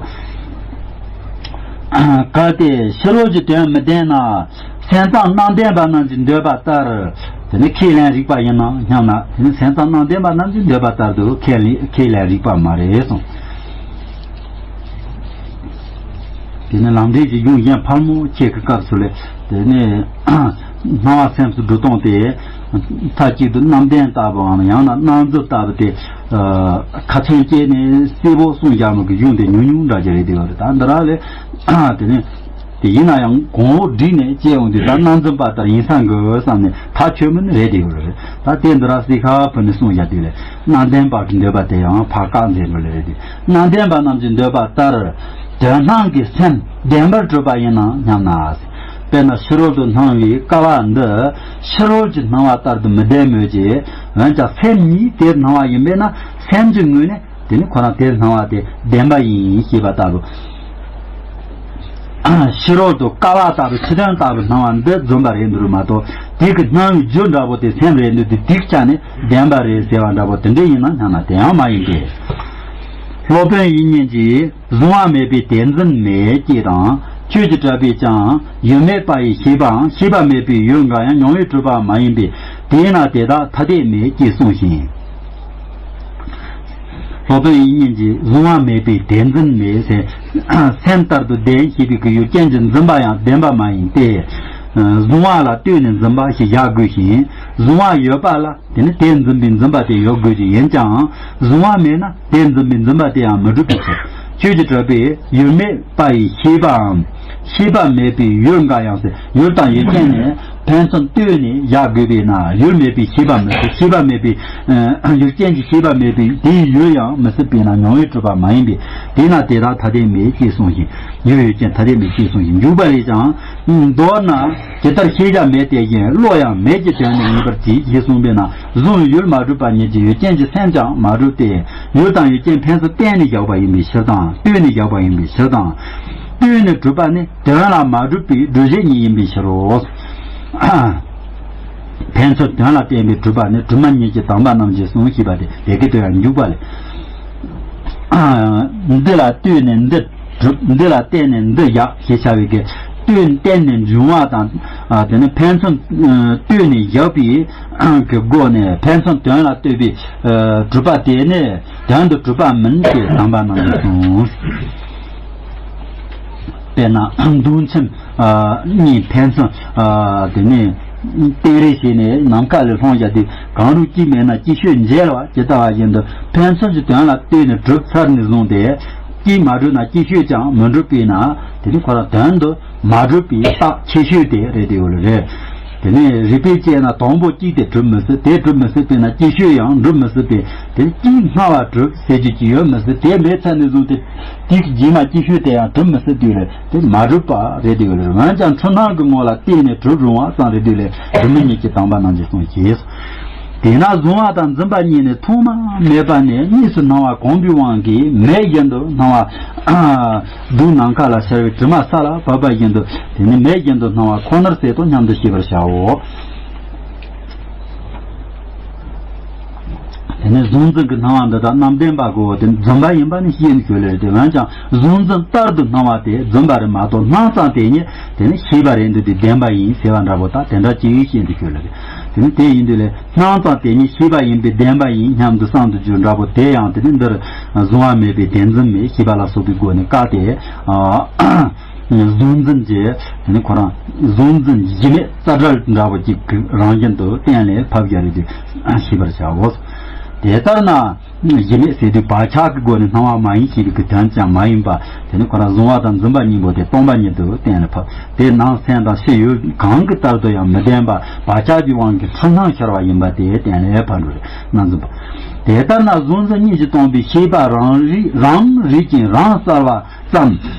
གལ་ཏེ་ཕྱི་རོལ་གྱི་དོན་མི་བདེན་ན། སེམས་ཙམ་རྣམ་བདེན་པ་རྣམས་ཀྱིས་འདོད་པ་ལྟར། དེ་ནི་ཁས་ལེན་རིགས་པ་ཡིན་ནམ་སྙམ་ན། དེ་ནི་སེམས་ཙམ་རྣམ་བདེན་པ་རྣམས་ཀྱིས་འདོད་པ་ལྟར་དུ་ཁས་ལེན་ཁས་ལེན་རིགས་པ་མ་རེད་གསུངས། དེ་ནི་ལམ་འབྲས་ཀྱི་གཞུང་གཞན་ཕལ་མོ་ཆེ་གི་སྐབས་སུ་ལས་དེ་ནི་སྣང་བ་སེམས་སུ་སྒྲོ་སྟོང་དེ་མཐའ་གཅིག་ཏུ་རྣམ་བདེན་ལྟ་བུའམ་ཡང་ན་སྣང་རྫུན་ལྟ་བུ་དེ་ཁ་ཚོན་བཅད་ནས་གསལ་པོ་གསུངས་བཞག་ནོ་གི་གཞུང་དེ་ཉུང་ཉུང་འདྲ་ཅིག་རེད། དེ་བ་རེད། ད་འདི་ར་ལས་དེ་ནི། དེ་ཡིན་ན་ཡང་གོང་འོག་བསྒྲིགས་ནས་སྐྱེ་ཡོང་དུས། ད་སྣ་འཛོམས་པ་ལྟར་ཡིན་ས་འགི་བསམ་ནས་ཐག་ཆོད་མིན་རེད་དེ་ཡོད་རེད། ད་དེ་འདི་ར་སི་ཁ་ཕུ་ནས་གསུངས་བཞག་དུས་ལས། སྣ་ལྡན་པ་གི་འདོད་པ་དེ་ཡང་ཕར་བཀག་འཛིན་འགྲོ་ལེ་རེད་དེ། སྣ་ལྡན་པ་རྣམས་ཀྱི་འདོད་པ་ལྟར་དོན་སྣང་གི་སེམས་བདེན་པར་གྲུབ་པ་ཡིན་ན་སྙམ་ན། དཔེར་ན་ཕྱི་རོལ་དུ་སྣང་བའི་ཀ་བ་འདི་ཕྱི་རོལ་གྱི་སྣང་བ་ལྟར་དུ་མི་བདེན་མོད་ཀྱི། འོན་ཀྱང་སེམས་ཉིད་དེར་སྣང་བ་ཡིན་པས་ན། སེམས་ཀྱི་ངོས་ནས་དེ་ནི་ཁོ་རང་དེར་སྣང་བ་དེ་བདེན་པ་ཡིན་ཞེས་པ་ལྟ་བུ། ཕྱི་རོལ་དུ་ཀ་བ་ལྟ་བུ་ཕྱི་དོན་ལྟ་བུ་སྣང་བ་འདི་རྫུན་པ་རེད་འདུག་མ་གཏོགས། དེ་གི་སྣང་བའི་རྒྱུ་འདྲ་པོ་དེ་སེམས་རེད་འདུག་དེ་དེའི་ཆ་ནས་བདེན་པ་རེད་ཟེར་བ་འདྲ་པོ་དེ་འདྲ་ཡིན་ན་སྙམ་ན་དེ་ཡང་མ་ཡིན་ཏེ། སློབ་དཔོན་དབྱིག་གཉེན་གྱིས། གཟུང་བ་མེད་པའི་དེར་འཛིན་མེད་ཅེས་དང་། ཁྱོད་ཀྱི་གྲགས་པས་ཀྱང་ཡུལ་མེད་པ་ཡི་ཤེས་པའམ། ཤེས་པ་མེད་པའི་ཡུལ་འགའ་ཡང་མྱོང་བས་གྲུབ་པ་མ་ཡིན་པས། དེས་ན་དེ་དག་ཐ་དད་མེད་ཅེས་གསུངས་ཤིང་། སློབ་དཔོན་དབྱིག་གཉེན་གྱིས་གཟུང་བ་མེད་པའི་དེར་འཛིན་མེད་ཟེར། སེམས་ལྟར་དུ་བདེན་ཞེས་པའི་གི་ཡུལ་ཅན་གྱི་འཛིན་པ་ཡང་བདེན་པ་མ་ཡིན་ཏེ། གཟུང་བ་ལ་ལྟོས་ནས་འཛིན་པ་ཞེས་བཞག་དགོས་ཤིང་། གཟུང་བ་ཡོད་པ་ལ། དེ་ནི་དེར་འཛིན་པའི་འཛིན་པ་དེ་ཡོད་དགོས་ཀྱི་ཡིན་ཀྱང་། གཟུང་བ་མེད་ན་དེར་འཛིན་པའི་འཛིན་པ་དེ་ཡང་མི་འགྲུབ་པའི་ཕྱིར། ཁྱོད་ཀྱི་གྲགས་པས་ཡུལ་མེད་པ་ཡི་ཤེས་པའམ། ཤེས་པ་མེད་པའི་ཡུལ་འགའ་ཡང་ཟེར། ཡུལ་དང་ཡུལ་ཅན་ནི་ཕན་ཚུན་ལྟོས་ནས་བཞག་དགོས་པས་ན། ཡུལ་མེད་པའི་ཤེས་པ་མི་སྲིད། ཤེས་པ་མེད་པའི་ཡུལ་ཅན་གྱི་ཤེས་པ་མེད་པའི་དེའི་ཡུལ་ཡང་མི་སྲིད་པས་ན་མྱོང་བས་གྲུབ་པ་མ་ཡིན་པས། དེས་ན་དེ་དག་ཐ་དད་མེད་ཅེས་གསུངས་ཤིང་། ཡུལ་ཡུལ་ཅན་ཐ་དད་མེད་ཅེས་གསུངས་ཤིང་། འཇུག་པ་ལས་ཀྱང་། མདོར་ན། ཇི་ལྟར་ཤེས་བྱ་མེད་དེ་བཞིན་བློ་ཡང་མེད་ཀྱི་དོན་ནི་ངེས་པར་གྱིས་ཞེས་གསུངས་པས་ན། གཟུང་བའི་ཡུལ་མ་གྲུབ་པ་ཉིད་ཀྱིས་ཡུལ་ཅན་གྱི་སེམས་ཀྱང་མ་གྲུབ་སྟེ། ཡུལ་དང་ཡུལ་ཅན་ཕན་ཚུན་བརྟེན་ནས་བཞག་པ་ཡིན་པའི་ཕྱིར་དང་། ལྟོས་ནས་བཞག་པ་ཡིན་པའི་ཕྱིར་དང་། ལྟོས་ནས་གྲུབ་པ་ནི་དོན་ལ་མ་གྲུབ་པའི་སྒྲུབ་བྱེད་ཉིད་ཡིན་པའི་ཕྱིར་རོ། ཕན་ཚུན་དོན་ལ་བརྟེན་པའི་གྲུབ་པ་ནི་སྒྲུབ་མ་ཉིད་ཀྱི་དམ་པ་རྣམས་ཀྱིས་གསུངས་ཞེས་པ་སྟེ། དེ་སྐད་དུ་ཡང་འཇུག་པ་ལས། འདི་ལ་ལྟོས་ནས་འདི་གྲུབ། འདི་ལ་བརྟེན་ནས་འདི་བཞག་ཞེས་བྱ་བའི་གི་ལྟོས་བརྟེན་ནས་འབྱུང་བ་དང་། དེ་ནི་ཕན་ཚུན་ལྟོས་ནས་བཞག་པའི་གི་སྒོ་ནས་ཕན་ཚུན་དོན་ལ་ལྟོས་པའི་གྲུབ་པ་དེ་ནི་དོན་དུ་གྲུབ་པ་མིན་ཞེས་དམ་པ་རྣམས་ཀྱིས་གསུངས། དཔེར་ན་མདུང་ཁྱིམ་གཉིས་ཕན་ཚུན་དེ་ནི་བརྟེན་རེས་བྱས་ནས་ནམ་མཁའ་ལས་ལྷུང་བཞག་དུས་གང་རུང་གཅིག་མེད་ན་ཅིག་ཤོས་འཇལ་བ་ཇི་ལྟ་བ་བཞིན་དུ། ཕན་ཚུན་གྱི་དོན་ལ་ལྟོས་ནས་གྲུབ་ཚར་ནས་བཟུང་སྟེ། གཅིག་མ་གྲུབ་ན་ཅིག་ཤོས་ཀྱང་མི་འགྲུབ་པས་ན། དེ་ནི་ཁོ་རང་དོན་དུ་མ་གྲུབ་པའི་རྟགས་ཆེ་ཤོས་དེ་རེད་དེ་ཡོད་ལ་རེད། དེ་ནས་རིགས་པས་དཔྱད་ན་དང་པོ་གཅིག་དེ་གྲུབ་མི་སྲིད། དེ་གྲུབ་མི་སྲིད་པས་ན་ཅིག་ཤོས་ཡང་འགྲུབ་མི་སྲིད་པས། དེ་ནི་གཅིག་སྔ་བ་གྲུབ་ཟེར་རྒྱུ་ཅིག་ཡོད་མི་སྲིད། དེ་མེད་ཚར་ནས་བཟུང་སྟེ་དེའི་རྗེས་མ་ཅིག་ཤོས་དེ་ཡང་གྲུབ་མི་སྲིད་དུས་ལ་དེ་མ་གྲུབ་པ་རེད་དེ་ཡོད་ལ་རེད། འོན་ཀྱང་འཁྲུལ་སྣང་གི་ངོ་ལ་བལྟས་ནས་གྲུབ་རུང་བ་ཙམ་རེད་དུས་ལ་སྒྲུབ་མི་ཉིད་ཀྱི་དམ་པ་རྣམས་ཀྱིས་གསུངས་ཞེས། དེས་ན་གཟུང་བ་དང་འཛིན་པ་གཉིས་ནི་ཐོག་མ་མེད་པ་ནས་གཉིས་སུ་སྣང་བ་གོམས་པའི་དབང་གིས་མེད་བཞིན་དུ་སྣང་བ། མདུང་ནམ་མཁའ་ལ་ཤར་བའི་གྲིབ་མ་ས་ལ་བབས་པ་བཞིན་དུ། དེ་ནི་མེད་བཞིན་དུ་སྣང་བ་ཁོ་ནར་ཟད་དོ་སྙམ་དུ་ཤེས་པར་བྱའོ། དེ་ནི་གཟུང་འཛིན་གྱི་སྣང་བ་འདི་དག་རྣམ་བདེན་པ་གོ་དེ་རྫུན་པ་ཡིན་པ་ནི་ཤེས་ནས་ཤོད་ལེ་རེད་དེ། འོན་ཀྱང་གཟུང་འཛིན་ལྟར་དུ་སྣང་བ་དེ་རྫུན་པ་རེད་མ་གཏོགས་སྣང་ཙམ་དེ་ཉིད་དེ་ནི་ཤེས་པ་རེད་འདུག་དེ་བདེན་པ་ཡིན་ཟེར་བ་འདྲ་པོ་དག་དེ་འདྲ་ཅིག་ཤེས་ནས་ཤོད་ལེ་རེད། དེ་ནི་དེ་ཡིན་དུས་ལས་སྣང་ཙམ་དེ་ཉིད་ཤེས་པ་ཡིན་པས་བདེན་པ་ཡིན་སྙམ་དུ་བསམ་དུ་གྱུར་འདྲ་པོ་དེ་ཡང་དེ་ནི་འདིར་གཟུང་བ་མེད་པའི་དེར་འཛིན་མེད་ཞེས་པ་ལ་སོགས་པའི་སྒོ་ནས་བཀག་སྟེ། གཟུང་འཛིན་གྱི་དེ་ནི་ཁོ་རང་གཟུང་འཛིན་གཞི་མེད་རྩ་བྲལ་འདྲ་པོ་ཅིག་གི་རང་བཞིན་དུ་གཏན་ལ་ཕབ་རྒྱུ་རེད་དེ་ཤེས་པར་བྱའོ། དེ་ལྟར་ན། གཞི་མེད་ཟེར་དུས་བག་ཆགས་ཀྱི་སྒོ་ནས་སྣང་བ་མ་ཡིན་ཞེས་པའི་གི་དོན་ཀྱང་མ་ཡིན་པ། དེ་ནི་ཁོ་རང་གཟུང་བ་དང་འཛིན་པ་གཉིས་པོ་དེ་སྟོང་པ་ཉིད་དུ་གཏན་ལ་ཕབ། དེ་ནང་སེམས་དང་ཕྱི་ཡུལ་གང་གི་ལྟར་དུ་ཡང་མི་ལྡན་པ་བག་ཆགས་ཀྱི་དབང་གིས་འཁྲུལ་སྣང་ཤར་བ་ཡིན་པ་དེ་གཏན་ལ་ཕབ་འགྲོ་རེད། སྣ་འཛིན་པ། དེ་ལྟར་ན་གཟུང་འཛིན་གཉིས་ཀྱིས་སྟོང་པའི་ཤེས་པ་རང་རིག་རང་རིག་ཅིང་རང་གསལ་བ་ཙམ་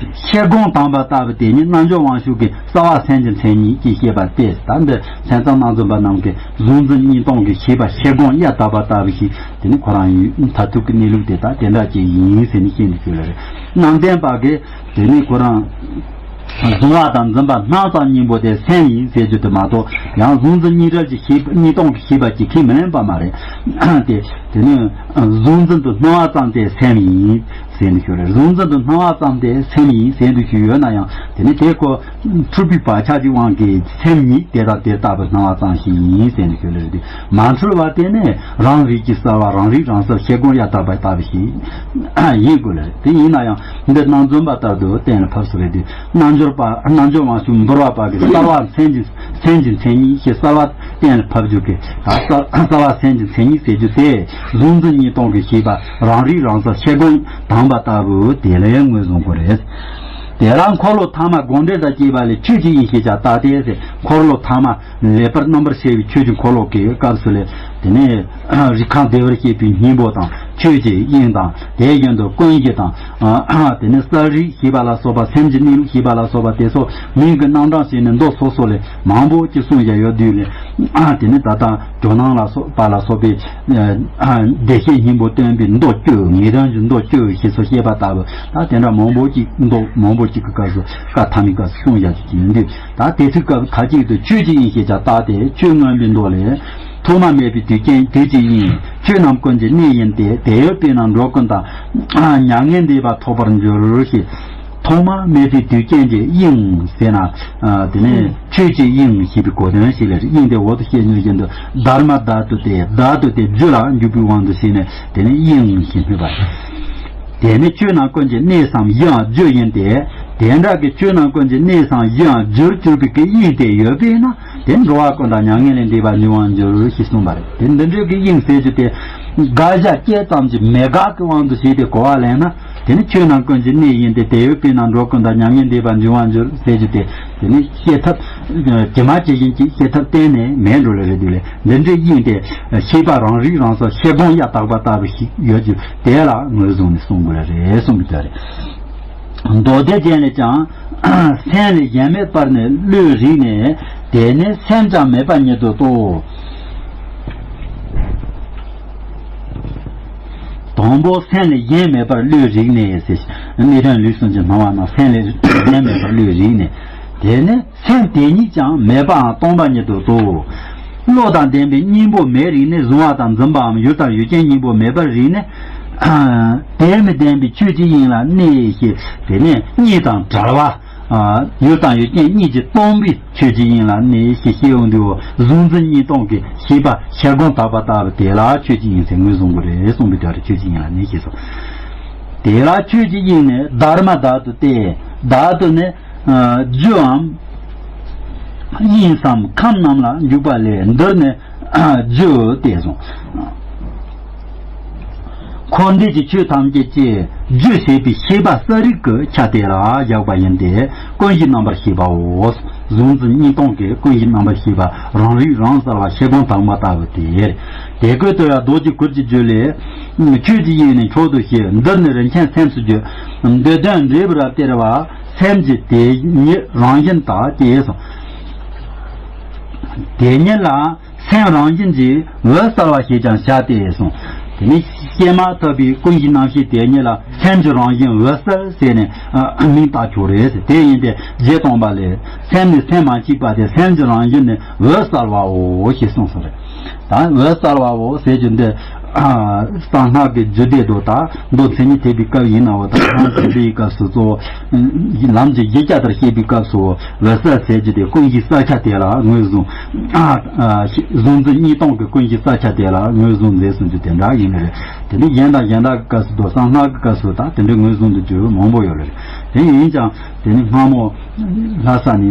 ཤེས་སྒོམ་དམ་པ་ལྟ་བུ་དེ་ཉིད་རྣལ་འབྱོར་དབང་ཕྱུག་གིས་གསལ་བ་སེམས་ཀྱི་མཚན་ཉིད་ཅེས་བཤད་པ་སྟེ། ད་འདི་སེམས་ཙམ་སྣ་འཛིན་པ་རྣམས་ཀྱིས་གཟུང་འཛིན་གཉིས་སྟོང་གི་ཤེས་པ་ཤེས་སྒོམ་གཡའ་དག་པ་ལྟ་བུ་ཞིག་དེ་ནི་ཁོ་རང་ཡུལ་མཐར་ཐུག་གི་གནས་ལུགས་དེ་དག་དེ་འདྲ་ཅིག་ཡིན་ཟེར་ནས་བཤད་འདི་ཤོད་ལ་རེད། རྣམ་བདེན་པ་གིས་དེ་ནི་ཁོ་རང་གཟུང་བ་དང་འཛིན་པ་སྣང་ཙམ་གཉིས་པོ་དེ་སེམས་ཡིན་ཟེར་རྒྱུ་དེ་མ་གཏོགས། ཡང་གཟུང་འཛིན་གཉིས་བྲལ་གྱི་ཤེས་པ་གཉིས་སྟོང་གི་ཤེས་པ་ཅིག་ཁས་མི་ལེན་པ་མ་རེད། དེ་དེ་ནི་གཟུང་འཛིན་དུ་སྣང་བ་ཙམ་དེ་སེམས་ཡིན་ཟེར་འདི་ཤོད་རེད། གཟུང་འཛིན་དུ་སྣང་བ་ཙམ་དེ་སེམས་ཡིན་ཟེར་འདི་ཤོད་ཡོད་ན་ཡང་། དེ་ནི་དེ་ཁོ་འཁྲུལ་པའི་བག་ཆགས་ཀྱི་དབང་གིས་སེམས་ཉིད་དེ་དང་དེ་ལྟ་བུ་སྣང་བ་ཙམ་ཞིག་ཡིན་ཟེར་ནས་ཞུ་ལེ་རེད། མ་འཁྲུལ་བ་དེ་ནི་རང་རིག་གི་གསལ་བ་རང་རིག་རང་གསལ་ཤེས་སྒོམ་གཡའ་དག་པ་ལྟ་བུ་ཞིག་ཡིན་དགོས་ལེ་རེད། དེ་ཡིན་ན་ཡང་འདི་རྣལ་འབྱོར་པ་ལྟར་དུ་གཏན་ལ་ཕབ་སོ་རེད་དེ། རྣལ་འབྱོར་པ་རྣལ་འབྱོར་དབང་ཕྱུག་འབུལ་བ་པ་གི་གསལ་བ་སེམས་ཀྱི་སེམས་ཀྱི་མཚན་ཉིད་ཞེས་གསལ་བ་གཏན་ལ་ཕབ་རྒྱུ་གི་གསལ་བ་སེམས་ཀྱི་མཚན་ཉིད་ཟེར་རྒྱུ་དེ་གཟུང་འཛིན་གཉིས་སྟོང་གི་ཤེས་པ་རང་རིག་རང་གསལ་ཤེས་སྒོམ་དམ་པ་ལྟ་བུ་དེ་ལས་ངོས་བཟུང་དགོས་རེད། དེ་ལ་འཁོར་ལོ་ཐ་མ་དགོངས་འགྲེལ་དང་བཅས་པ་ལས་ཆོས་ཀྱི་དབྱིངས་ཞེས་བྱ་རྟག་སྟེ་ཟེར། འཁོར་ལོ་ཐ་མ་ལེགས་པར་རྣམ་པར་ཕྱེ་བའི་ཆོས་ཀྱི་འཁོར་ལོ་གི་སྐབས་སུ་ལས། དེ་ནས་རིགས་ཁམས་བདེ་བར་གཤེགས་པའི་སྙིང་པོ་དང་། ཆོས་ཀྱི་དབྱིངས་དང་། དེ་བཞིན་དུ་ཀུན་གཞི་དང་། དེ་ནས་རྩལ་རིག་ཞེས་པ་ལ་སོགས་པ། སེམས་ཀྱི་གནས་ལུགས་ཞེས་པ་ལ་སོགས་པ་དེ་ཚོ་མིང་གི་རྣམ་གྲངས་བྱས་ནས་མདོ་སོ་སོ་ལས་མང་པོ་ཅིག་གསུངས་བཞག་ཡོད་དུས་ལས། དེ་ནས་ད་ལྟ་ཇོ་ནང་ལ་སོགས་པ་ལ་སོགས་པའི་བདེ་གཤེགས་སྙིང་པོ་སྟོན་པའི་མདོ་བཅུ། ངེས་དོན་གྱི་མདོ་བཅུ་ཞེས་སོགས་བཤད་པ་ལྟ་བུ། ད་དེ་འདྲ་མང་པོ་ཅིག་མདོ་མང་པོ་ཅིག་གི་སྐབས་སུ། བཀའ་ཐ་མའི་སྐབས་སུ་གསུངས་བཞག་ཅིག་ཡིན་དུས། ད་དེ་ཚོའི་སྐབས་ཁ་ཅིག་ཏུ་ཆོས་ཀྱི་དབྱིངས་ཞེས་བྱ་རྟག་སྟེ། ཆོས་མངོན་པའི་མདོ་ལས། ཐོག་མ་མེད་པའི་དུས་ཅན་དུས་ཀྱི་དབྱིངས། ཆོས་རྣམས་ཀུན་གྱི་གནས་ཡིན་ཏེ། དེ་ཡོད་པས་ན་འགྲོ་ཀུན་དང་། མྱ་ངན་འདས་པ་ཐོབ་པར་འགྱུར་ཞེས། ཐོག་མ་མེད་པའི་དུས་ཅན་གྱི་དབྱིངས་ཟེར་ན། དེ་ནས་ཆོས་ཀྱི་དབྱིངས་ཞེས་པའི་གོ་དོན་ཞིག་ལས། དབྱིངས་དེ་འོག་ཏུ་བཤད་ནུས་བཞིན་དུ། དྷརྨ་དྷཱ་ཏུ་སྟེ། དྷཱ་ཏུ་སྟེ་རྒྱུ་ལ་འཇུག་པའི་དབང་དུ་བྱས་ནས། དེ་ནས་དབྱིངས་ཞེས་སྨོས་པ། དེ་ནི་ཆོས་རྣམས་ཀུན་གྱི་གནས་སམ་གཞི་འམ་རྒྱུ་ཡིན་ཏེ། དེ་འདྲ་གི་ཆོས་རྣམས་ཀུན་གྱི་གནས་སམ་གཞི་འམ་རྒྱུར་གྱུར་པའི་གི་དབྱིངས་དེ་ཡོད་པས་ན། དེ་འགྲོ་བ་ཀུན་དང་མྱ་ངན་ལས་འདས་པར་འགྱུར་བར་འགྱུར་ཞེས་གསུངས་པ་རེད། དེ་འདི་འདྲའི་གི་དབྱིངས་ཟེར་རྒྱུ་དེ། དགག་བཞག་སྐད་ཙམ་གྱིས་མེད་དགག་གི་དབང་དུ་བྱས་ཏེ་གོ་བ་ལེན་ན། དེ་ནི་ཆོས་རྣམས་ཀུན་གྱི་གནས་ཡིན་ཏེ། དེ་ཡོད་པས་ན་འགྲོ་ཀུན་དང་མྱ་ངན་འདས་པར་འགྱུར་བར་འགྱུར་ཟེར་རྒྱུ་དེ། དེ་ནི་བཤད་ཐབས་ཇི་མ་ཇི་བཞིན་གྱི་བཤད་ཐབས་གཏན་ནས་མེད་འགྲོ་ལེ་རེད་དེ་ལས། འདི་འདྲའི་དབྱིངས་དེ་ཤེས་པ་རང་རིག་རང་གསལ་ཤེལ་སྒོང་གཡའ་དག་པ་ལྟ་བུ་ཞིག་ཡོད་རྒྱུ་དེ་ལ་ངོས་བཟུང་ནས་གསུང་དགོས་རེད་གསུང་གི་ཡོད་རེད། མདོ་སྡེ་རྒྱན་ལས་ཀྱང་། སེམས་ལས་གཞན་མེད་པར་ནི་བློས་རིག་ནས། དེ་ནི་སེམས་ཀྱང་མེད་པ་ཉིད་དུ་རྟོགས། དང་པོ་སེམས་ལས་གཞན་མེད་པར་བློས་རིག་ནས་ཟེར། གནས་དོན་ལུགས་གསུམ་གྱི་སྣང་བ་རྣམས་སེམས་ལས་གཞན་མེད་པར་བློས་རིག་ནས། དེ་ནི་སེམས་དེ་ཉིད་ཀྱང་མེད་པའང་སྟོང་པ་ཉིད་དུ་རྟོགས། བློ་དང་ལྡན་པའི་སྙིང་པོ་མེད་རིག་ནས། གཟུང་བ་དང་འཛིན་པའམ་ཡུལ་དང་ཡུལ་ཅན་སྙིང་པོ་མེད་པར་རིག་ནས། དེ་མི་ལྡན་པའི་ཆོས་ཀྱི་དབྱིངས་ལ་གནས་ཞེས། དེ་ནས་གཉིས་དང་བྲལ་བ། ཡུལ་དང་ཡུལ་ཅན་གཉིས་ཀྱིས་སྟོང་པའི་ཆོས་ཀྱི་དབྱིངས་ལ་གནས་ཞེས་བཤད་ཡོང་དུས། གཟུང་འཛིན་གཉིས་སྟོང་གི་ཤེས་པ་ཤེལ་སྒོང་དག་པ་ལྟ་བུ་དེ་ལ་ཆོས་ཀྱི་དབྱིངས་ཟེར་ངོས་བཟུང་དགོས་རེད་གསུངས་པའི་དོན་རེད། ཆོས་ཀྱི་དབྱིངས་ལ་གནས་ཞེས་སོ། དེ་ལ་ཆོས་ཀྱི་དབྱིངས་ནི་དྷརྨ་དྷཱ་ཏུ་སྟེ། དྷཱ་ཏུ་ནི་རྒྱུའམ་དབྱིངས་སམ་ཁམས་རྣམས་ལ་འཇུག་པ་ལས། འདིར་ནི་རྒྱུ་སྟེ་གསུངས། འཁོར་འདས་ཀྱི་ཆོས་ཐམས་ཅད་ཀྱི་རྒྱུ་བྱེད་པའི་ཤེས་པ་རྩལ་རིག་གི་ཆ་དེ་ལ་བཞག་པ་ཡིན་ཏེ། ཀུན་གཞི་རྣམ་པར་ཤེས་པའོ། གཟུང་འཛིན་གཉིས་སྟོང་གི་ཀུན་གཞི་རྣམ་པར་ཤེས་པ་རང་རིག་རང་གསལ་བ་ཤེལ་སྒོང་དག་པ་ལྟ་བུ་དེ་རེད། དེ་ཀུན་ཏུ་ཡང་རྡོ་རྗེ་གུར་གྱི་རྒྱུད་ལས། ཆོས་ཀྱི་དབྱིངས་ནི་མཆོག་ཏུ་ཞི། འདིར་ནི་རིན་ཆེན་སེམས་སུ་འགྱུར། འདི་དོན་འགྲེལ་བར་སྟེར་བ། སེམས་ཀྱི་དེ་ཉིད་རང་བཞིན་དག་ཅེས་སོ། དེ་ཉིད་ལ་སེམས་རང་བཞིན་གྱིས་འོད་གསལ་བ་ཞེས་ཀྱང་བྱ་སྟེ་གསུངས། དེ་ནི་སྐྱེས་མ་ཐག་པའི་ཀུན་གཞི་རྣམ་ཤེས་དེ་ཉིད་ལ་སེམས་ཀྱི་རང་བཞིན་འོད་གསལ་ཟེར་ནས་མིང་བཏགས་ཆོག་རེད་ཟེར། དེ་ཡིན་ཏེ་རྗེ་སྟོན་པ་ལས། སེམས་ནི་སེམས་མ་མཆིས་པ་སྟེ། སེམས་ཀྱི་རང་བཞིན་ནི་འོད་གསལ་བའོ་ཞེས་གསུངས་སོ་རེད། ད་འོད་གསལ་བའོ་ཟེར་རྒྱུ་འདི། གསང་སྔགས་ཀྱི་རྒྱུད་སྡེ་དུ་ད་མདོ་མཚན་ཉིད་ཐེག་པའི་སྐབས་ཡིན་ནའོ། ད་སྔགས་རྒྱུད་སྡེའི་སྐབས་སུ་གཙོ་བོ་ལམ་གྱི་བཞི་ཆ་ལྟར་བཤད་པའི་སྐབས་སུ། འོད་གསལ་ཟེར་རྒྱུ་དེ་ཀུན་གཞིའི་གསལ་ཆ་དེ་ལ་ངོས་བཟུང་། གཟུང་འཛིན་གཉིས་སྟོང་གི་ཀུན་གཞིའི་གསལ་ཆ་དེ་ལ་ངོས་བཟུང་མཛད་གསུང་རྒྱུ་དེ་འདྲ་ཡིན་ནི་རེད། དེ་ནི་གཞན་དང་གཞན་དག་གི་སྐབས་སུ་དུ་གསང་སྔགས་ཀྱི་སྐབས་སུ་ད་དེ་འདྲའི་ངོས་བཟུང་དུ་གྱུར་མང་པོ་ཡོད་ལ་རེད། དེ་ཡིན་ཀྱང་དེ་ནི་སྔ་མོ་ལྷ་ས་ནས་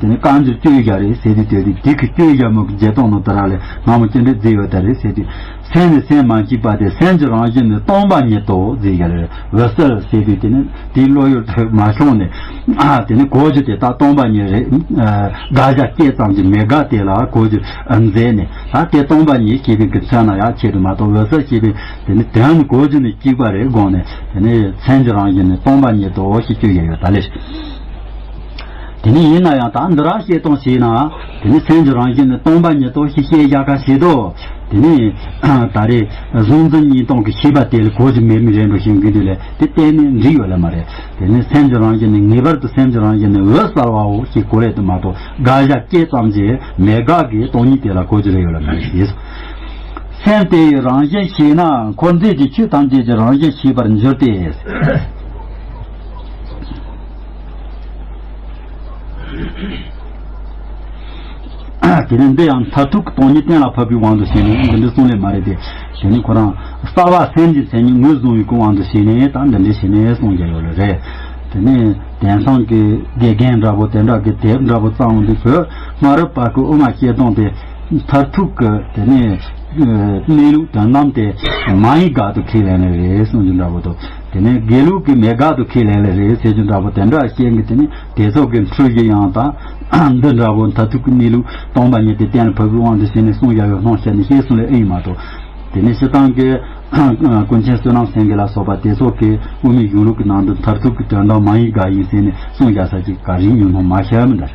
དེ་ནི་བཀའ་འགྱུར་བཅོ་བརྒྱད་རེད་ཟེར་དུས། དེ་དུས་དེ་གི་བཅོ་བརྒྱད་མོ་གི་རྗེ་དོན་ནོ་དེ་ར་ལས་སྔ་མོ་ཅི་འདྲ་མཛད་ཡོད་ད་རེད་ཟེར་དུས། སེམས་ནི་སེམས་མ་མཆིས་པ་སྟེ། སེམས་ཀྱི་རང་བཞིན་ནི་སྟོང་པ་ཉིད་དོ་ཟེར་ཡ་རེད། འོད་གསལ་ཟེར་དུས་དེ་ནི་དེའི་བློ་ཡུལ་དུ་མ་ཤོང་ནས། དེ་ནི་གོ་རྒྱུ་དེ་ད་སྟོང་པ་ཉིད་རེད། དགག་བྱ་སྐད་ཙམ་གྱིས་མེད་དགག་དེ་ལ་གོ་རྒྱུ་མཛད་ནས། ད་དེ་སྟོང་པ་ཉིད་ཞེས་པའི་གི་ཚད་ན་ཡང་ཆེད་དུ་མ་གཏོགས། འོད་གསལ་ཞེས་པའི་དེ་ནི་དོན་ནི་གོ་རྒྱུ་ནི་གཅིག་པ་རེད་དགོངས་ནས། དེ་ནི་སེམས་ཀྱི་རང་བཞིན་ནི་སྟོང་པ་ཉིད་དོ་ཞེས་བཅོས་ཡ་ཡོད་ད་ལེ། དེ་ནི་ཡིན་ན་ཡང་ད་འདི་རང་བཤད་སྟངས་བྱས་ན། དེ་ནི་སེམས་ཀྱི་རང་བཞིན་ནི་སྟོང་པ་ཉིད་དོ་ཞེས་བཤད་བཞག་ཁ་བྱེད་དོ། དེ་ནི་ད་རེས་གཟུང་འཛིན་གཉིས་སྟོང་གི་ཤེས་པ་དེ་ལ་གོ་རྒྱུ་མེད་མི་རེད་འགྲོ་ཞིང་གི་དུས་ལས་དེ་གཏན་ནས་འགྲིག་ཡོད་ལ་མ་རེད། དེ་ནི་སེམས་ཀྱི་རང་བཞིན་ནི་ངེས་པར་དུ་སེམས་ཀྱི་རང་བཞིན་ནི་འོད་གསལ་བའོ་ཞེས་གོ་རེད་དུ་མ་གཏོགས། དགག་བྱ་སྐད་ཙམ་གྱིས་མེད་དགག་གི་སྟོང་ཉིད་དེ་ལ་གོ་རྒྱུ་རེ་ཡོད་ལ་མ་རེད། སེམས་དེ་ཡི་རང་བཞིན་ཤེས་ན། འཁོར་འདས་ཀྱི་ཆོས་ཐམས་ཅད་ཀྱི་རང་བཞིན་ཤེས་པར་འགྱུར་ཏེ། དེ་ནས་འདི་ཡང་མཐར་ཐུག་གི་སྟོང་ཉིད་གཏན་ལ་ཕབ་པའི་དབང་དུ་བྱས་ནས་འདི་འདྲའི་གསུང་ལས་མ་རེད་དེ། དེ་ནི་ཁོ་རང་རྩ་བ་སེམས་ཀྱི་མཚན་ཉིད་ངོས་བཟུང་བའི་གི་དབང་དུ་བྱས་ནས་ད་འདི་འདྲའི་བྱས་ནས་གསུང་རྒྱུ་ཡོད་ལ་རེད། དེ་ནས་དེང་སང་གི་དགེ་རྒན་འདྲ་པོ་དེ་འདྲ་གི་དེབ་འདྲ་པོ་བཙལ་འོང་དུས། བོད་སྔ་རབས་པ་གི་དབུ་མ་སྐྱེ་སྟངས་དེ་མཐར་ཐུག་གི་དེ་ནས་གནས་ལུགས་དོན་དམ་དེ་མ་ཡི་ག་དུ་ཁས་ལེན་ནི་རེད་གསུང་རྒྱུ་འདྲ་པོ་དང་། དེ་ནས་དགེ་ལུགས་ཀྱི་མེད་དགག་ཏུ་ཁས་ལེན་ལེ་རེད་ཟེར་རྒྱུ་འདྲ་པོ་དེ་འདྲ་བཤད་གི། དེ་ནས་དེ་ཚོ་གི་འཁྲུལ་གཞི་ཡང་དག་འདི་འདྲ་པོ་མཐར་ཐུག་གི་གནས་ལུགས་སྟོང་པ་ཉིད་དེ་གཏན་ལ་ཕབ་པའི་དབང་དུ་བྱས་ནས་གསུངས་བཞག་ཡོད་སྣང་བཤད་ནས་བཤད་སོང་ལེ་ཨེ་ཡིན་མ་གཏོགས། དེ་ནས་སྤྱིར་བཏང་གི་ཀུན་མཁྱེན་བསོད་ནམས་སེང་གེ་ལ་སོགས་པ་དེ་ཚོ་གི་དབུ་མའི་གཞུང་ལུགས་ཀྱི་ནང་དུ་མཐར་ཐུག་གི་དོན་དམ་མ་ཡིན་དགག་ཡིན་ཟེར་ནས་གསུངས་བཞག་ས་ཅིག་ག་རེ་ཡིན་ནོ་མ་ཤེས་མི་འདྲ།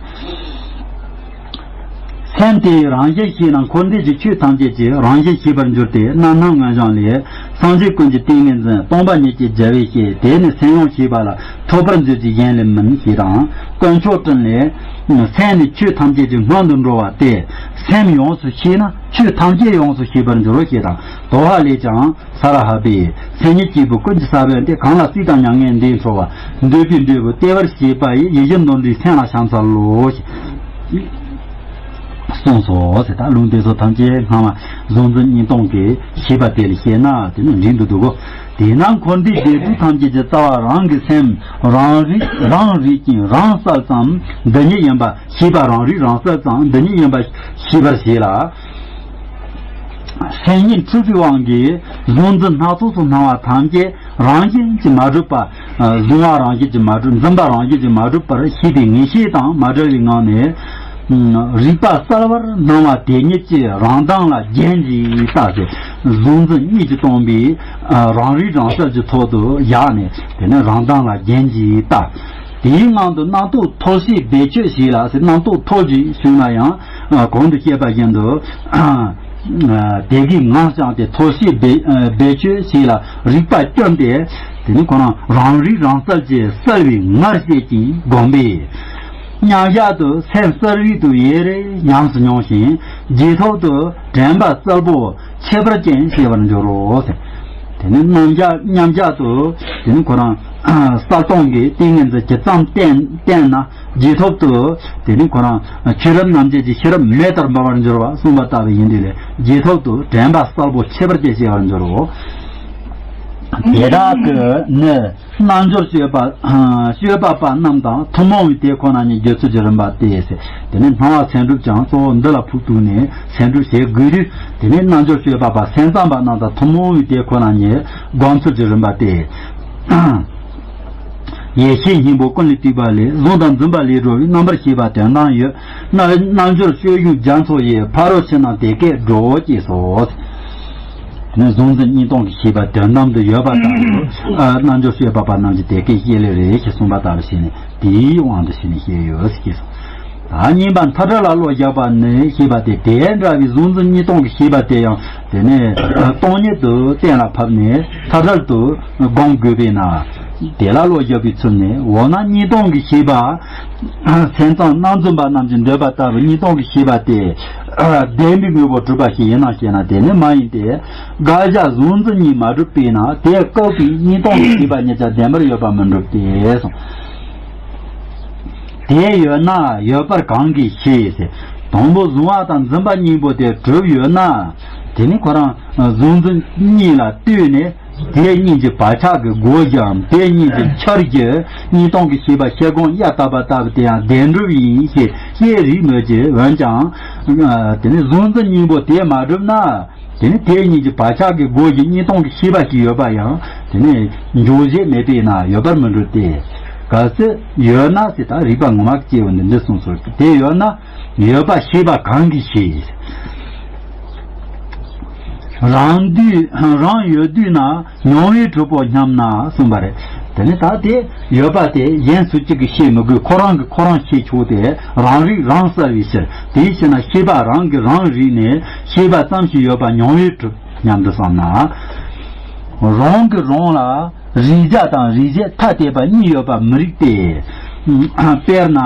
སེམས་དེའི་རང་བཞིན་ཤེས་ན་འཁོར་འདས་ཀྱི་ཆོས་ཐམས་ཅད་ཀྱི་རང་བཞིན་ཤེས་པར་འགྱུར་ཏེ། རྣམ་སྣང་ངེས་བྱང་ལས། སངས་རྒྱས་ཀུན་གྱི་ཏིང་ངེ་འཛིན་སྟོང་པ་ཉིད་ཀྱི་རྒྱལ་བས་ཞེས། དེ་ནི་སེམས་ཡོངས་ཤེས་པ་ལ་ཐོབ་པར་འགྱུར་གྱི་གཞན་ལས་མིན་ཞེས་དང་། དཀོན་མཆོག་སྤྲིན་ལས། སེམས་ནི་ཆོས་ཐམས་ཅད་ཀྱི་སྔོན་དུ་འགྲོ་བ་སྟེ། སེམས་ཡོངས་སུ་ཤེས་ན་ཆོས་ཐམས་ཅད་ཡོངས་སུ་ཤེས་པར་འགྱུར་རོ་ཞེས་དང་། དོ་ཧ་ལས་ཀྱང་། ས་ར་ཧ་པས། སེམས་ཉིད་སྐྱེས་བུ་ཀུན་གྱི་ས་བོན་ཏེ། གང་ལ་སྲིད་དང་མྱ་ངན་འདས་འཕྲོ་བ། འདོད་པའི་འབྲས་བུ་སྟེར་བར་བྱེད་པ་ཡི། ཡིད་བཞིན་དོན་འདྲིའི་སེམས་ལ་ཕྱག་འཚལ་ལོ། གསུངས་སོ་ཟེར། ད་ལུང་དེ་ཚོ་ཐམས་ཅད་སྔ་མ་གཟུང་འཛིན་གཉིས་སྟོང་གི་ཤེས་པ་དེ་ལ་བཤད་ན་དེ་ནི་འགྲིག་འདུག་འདུག་གོ། དེས་ན་འཁོར་འདས་འབྲས་བུ་ཐམས་ཅད་ཀྱི་རྩ་བ་རང་གི་སེམས་རང་རིག་རང་རིག་ཅིང་རང་གསལ་ཙམ་འདི་ཉིད་ཡིན་པ། ཤེས་པ་རང་རིག་རང་གསལ་ཙམ་འདི་ཉིད་ཡིན་པ་ཤེས་པར་བྱེད་ལ། སེམས་ཉིད་འཁྲུལ་པའི་དབང་གིས་གཟུང་འཛིན་སྣ་ཚོགས་སུ་སྣང་བ་ཐམས་ཅད་རང་བཞིན་གྱིས་མ་གྲུབ་པ། གཟུང་བ་རང་བཞིན་གྱིས་མ་གྲུབ། འཛིན་པ་རང་བཞིན་གྱིས་མ་གྲུབ་པར་ཤེས་པའི་ངེས་ཤེས་དང་མ་བྲལ་བའི་ངང་ནས། རིག་པ་གསལ་བར་སྣང་བ་དེ་ཉིད་ཀྱི་རང་མདངས་ལ་རྒྱན་གྱིས་བཏགས་ཏེ། གཟུང་འཛིན་གཉིས་ཀྱིས་སྟོང་པའི་རང་རིག་རང་གསལ་གྱི་ཐོག་ཏུ་བཞག་ནས། དེ་ནས་རང་མདངས་ལ་རྒྱན་གྱིས་བཏགས། དེའི་ངང་དུ་རྣམ་རྟོག་ཐོལ་བྱེད་སྦས་ཆོད་བྱས་ལ་ཟེར། རྣམ་རྟོག་ཐོལ་གྱིས་བྱུང་ན་ཡང་གོང་དུ་བཤད་པ་བཞིན་དུ། དེ་གའི་ངང་བཅངས་ཏེ་ཐོལ་བྱེད་སྦས་སྦས་ཆོད་བྱས་ལ་རིག་པ་བསྐྱོན་ཏེ། དེ་ནི་ཁོ་རང་རང་རིག་རང་གསལ་གྱི་གསལ་བའི་ངར་བྱེད་ཀྱིས་བསྒོམས་པས། མཉམ་བཞག་ཏུ་སེམས་གསལ་རིག་ཏུ་ཡེ་རེ་ཉམས་སུ་མྱོང་ཞིང་། རྗེས་ཐོབ་ཏུ་དྲན་པ་གསལ་པོ་ཁྱད་པར་ཅན་ཤེས་པར་འགྱུར་རོ། དེ་ནི་མཉམ་བཞག་མཉམ་བཞག་ཏུ་དེ་ནི་ཁོ་རང་གསལ་སྟོང་གི་ཏིང་ངེ་འཛིན་ཇི་ཙམ་བསྟེན་བསྟེན་ན། རྗེས་ཐོབ་ཏུ་དེ་ནི་ཁོ་རང་ཆོས་རབ་རྣམ་འབྱེད་ཀྱི་ཤེས་རབ་མེ་ལྟར་འབར་བར་འགྱུར་བ་གསུངས་པ་ལྟ་བུ་ཡིན་དུས་ལས། རྗེས་ཐོབ་ཏུ་དྲན་པ་གསལ་པོ་ཁྱད་པར་ཅན་ཤེས་པར་འགྱུར་རོ། དེ་དག་གི་ནི་རྣལ་འབྱོར་སྤྱོད་པ་སྤྱོད་པ་པ་རྣམས་དང་ཐུན་མོང་བའི་དེ་ཁོ་ན་ཉིད་བརྗོད་ཚུལ་གྱི་རིམ་པ་སྟེ། དེ་ནི་སྣང་བ་སེམས་སྒྲུབ་ཀྱང་གཙོ་བོ་འདི་ལ་ཕུགས་གཏུགས་ནས་སེམས་སྒྲུབ་བྱེད་དགོས་དུས། དེ་ནི་རྣལ་འབྱོར་སྤྱོད་པ་པ་སེམས་ཙམ་པ་རྣམས་དང་ཐུན་མོང་བའི་དེ་ཁོ་ན་ཉིད་སྒོམ་ཚུལ་གྱི་རིམ་པ་སྟེ། ཡེ་ཤེས་སྙིང་པོ་ཀུན་ལས་བཏུས་པ་ལས། གཟུང་དང་འཛིན་པ་ལས་གྲོལ་བའི། རྣམ་པར་ཤེས་པ་དོན་དམ་ཡོད། རྣལ་རྣལ་འབྱོར་སྤྱོད་གཞུང་རྒྱ་མཚོ་ཡི། ཕ་རོལ་ཕྱིན་རྣམས་དེ་སྐད་སྒྲོག་ཅེས་སོ། དེ་ནི་གཟུང་འཛིན་གཉིས་སྟོང་གི་ཤེས་པ་དོན་དམ་དུ་ཡོད་པ་ལྟ་བུ། རྣལ་འབྱོར་སྤྱོད་པ་པ་རྣམས་ཀྱིས་དེ་སྐད་བཤད་ལེ་རེད་ཅེས་གསུངས་པ་ལྟ་བུ་བྱས་ནས་དེའི་དབང་དུ་བྱས་ནས་བཤད་ཡོད་ཅེས་སོ། ད་གཉིས་པ་མཐའ་བྲལ་ལ་བློ་བཞག་པ་ནི་ཞེས་པ་སྟེ། དེ་འདྲ་བའི་གཟུང་འཛིན་གཉིས་སྟོང་གི་ཤེས་པ་དེ་ཡང་དེ་ནས་སྟོང་ཉིད་དུ་གཏན་ལ་ཕབ་ནས་མཐའ་བྲལ་དུ་སྒོམ་དགོས་པས་ན། དེ་ལ་བློ་བཞག་པའི་ཚུལ་ནི། འོ་ན་གཉིས་སྟོང་གི་ཤེས་པ། སེམས་ཙམ་རྣལ་འཛིན་པ་རྣམས་ཀྱིས་འདོད་པ་ལྟ་བུ་གཉིས་སྟོང་གི་ཤེས་པ་དེ། བདེན་པའི་དངོས་པོར་གྲུབ་པ་ཞིག་ཡིན་ནམ་ཞེ་ན། དེ་ནི་མ་ཡིན་ཏེ། དགག་བྱ་གཟུང་འཛིན་གཉིས་མ་གྲུབ་པས་ན། དེ་བཀག་པའི་གཉིས་སྟོང་གི་ཤེས་པ་གཉིས་ཀྱང་བདེན་པར་ཡོད་པ་མི་འགྲུབ་སྟེ་གསུངས། དེ་ཡོད་ན་ཡོད་པར་གང་གིས་ཤེས་ཟེར། དང་པོ་གཟུང་བ་དང་འཛིན་པ་གཉིས་པོ་དེ་གྲུབ་ཡོད་ན། དེ་ནི་ཁོ་རང་གཟུང་འཛིན་གཉིས་ལ་ལྟོས་ནས། དེ་གཉིས་ཀྱི་བག་ཆགས་ཀྱི་བགོ་བཤའམ་དེ་གཉིས་ཀྱི་འཆར་གཞི་གཉིས་སྟོང་གི་ཤེས་པ་ཤེལ་སྒོང་གཡའ་བཏབ་པ་ལྟ་བུ་དེ་ཡང་བདེན་གྲུབ་ཡིན་ཞེས་བཤད་རིགས་མོད་ཀྱི། འོན་ཀྱང་དེ་ནི་གཟུང་འཛིན་གཉིས་པོ་དེ་མ་གྲུབ་ན། དེ་ནི་དེ་གཉིས་ཀྱི་བག་ཆགས་ཀྱི་སྒོ་བཞི་གཉིས་སྟོང་གི་ཤེས་པ་ཞིག་ཡོད་པ་ཡང་དེ་ནི་འཇོག་བྱེད་མེད་པས་ན་ཡོད་པར་མི་འགྲུབ་སྟེ། གལ་སྲིད་ཡོད་ན་ཟེར། ད་རིགས་པ་ངོ་མ་སྐྱེ་བོ་འདི་འདི་གསུངས་སོ། དེ་ཡོད་ན་ཡོད་པ་ཤེས་པ་གང་གིས་ཤེས། རང་དུས་རང་ཡོད་དུས་ན། མྱོང་བས་གྲུབ་པོ་སྙམ་ན་གསུངས་པ་རེད། དེ་ནི་ད་དེ་ཡོད་པ་དེ་གཞན་སུ་གཅིག་གིས་ཤེས་མི་དགོས། ཁོ་རང་གིས་ཁོ་རང་ཤེས་ཆོག་སྟེ། རང་རིག་རང་གསལ་བའི་ཕྱིར། དེའི་ཕྱིར་ན་ཤེས་པ་རང་གིས་རང་རིག་ནས་ཤེས་པ་ཙམ་ཞིག་ཡོད་པ་མྱོང་བས་གྲུབ་སྙམ་དུ་བསམ་ན། རང་གིས་རང་ལ་རེག་བྱ་དང་རེག་བྱེད་ཐ་དད་པ་གཉིས་ཡོད་པ་མི་རིགས་ཏེ། དཔེར་ན།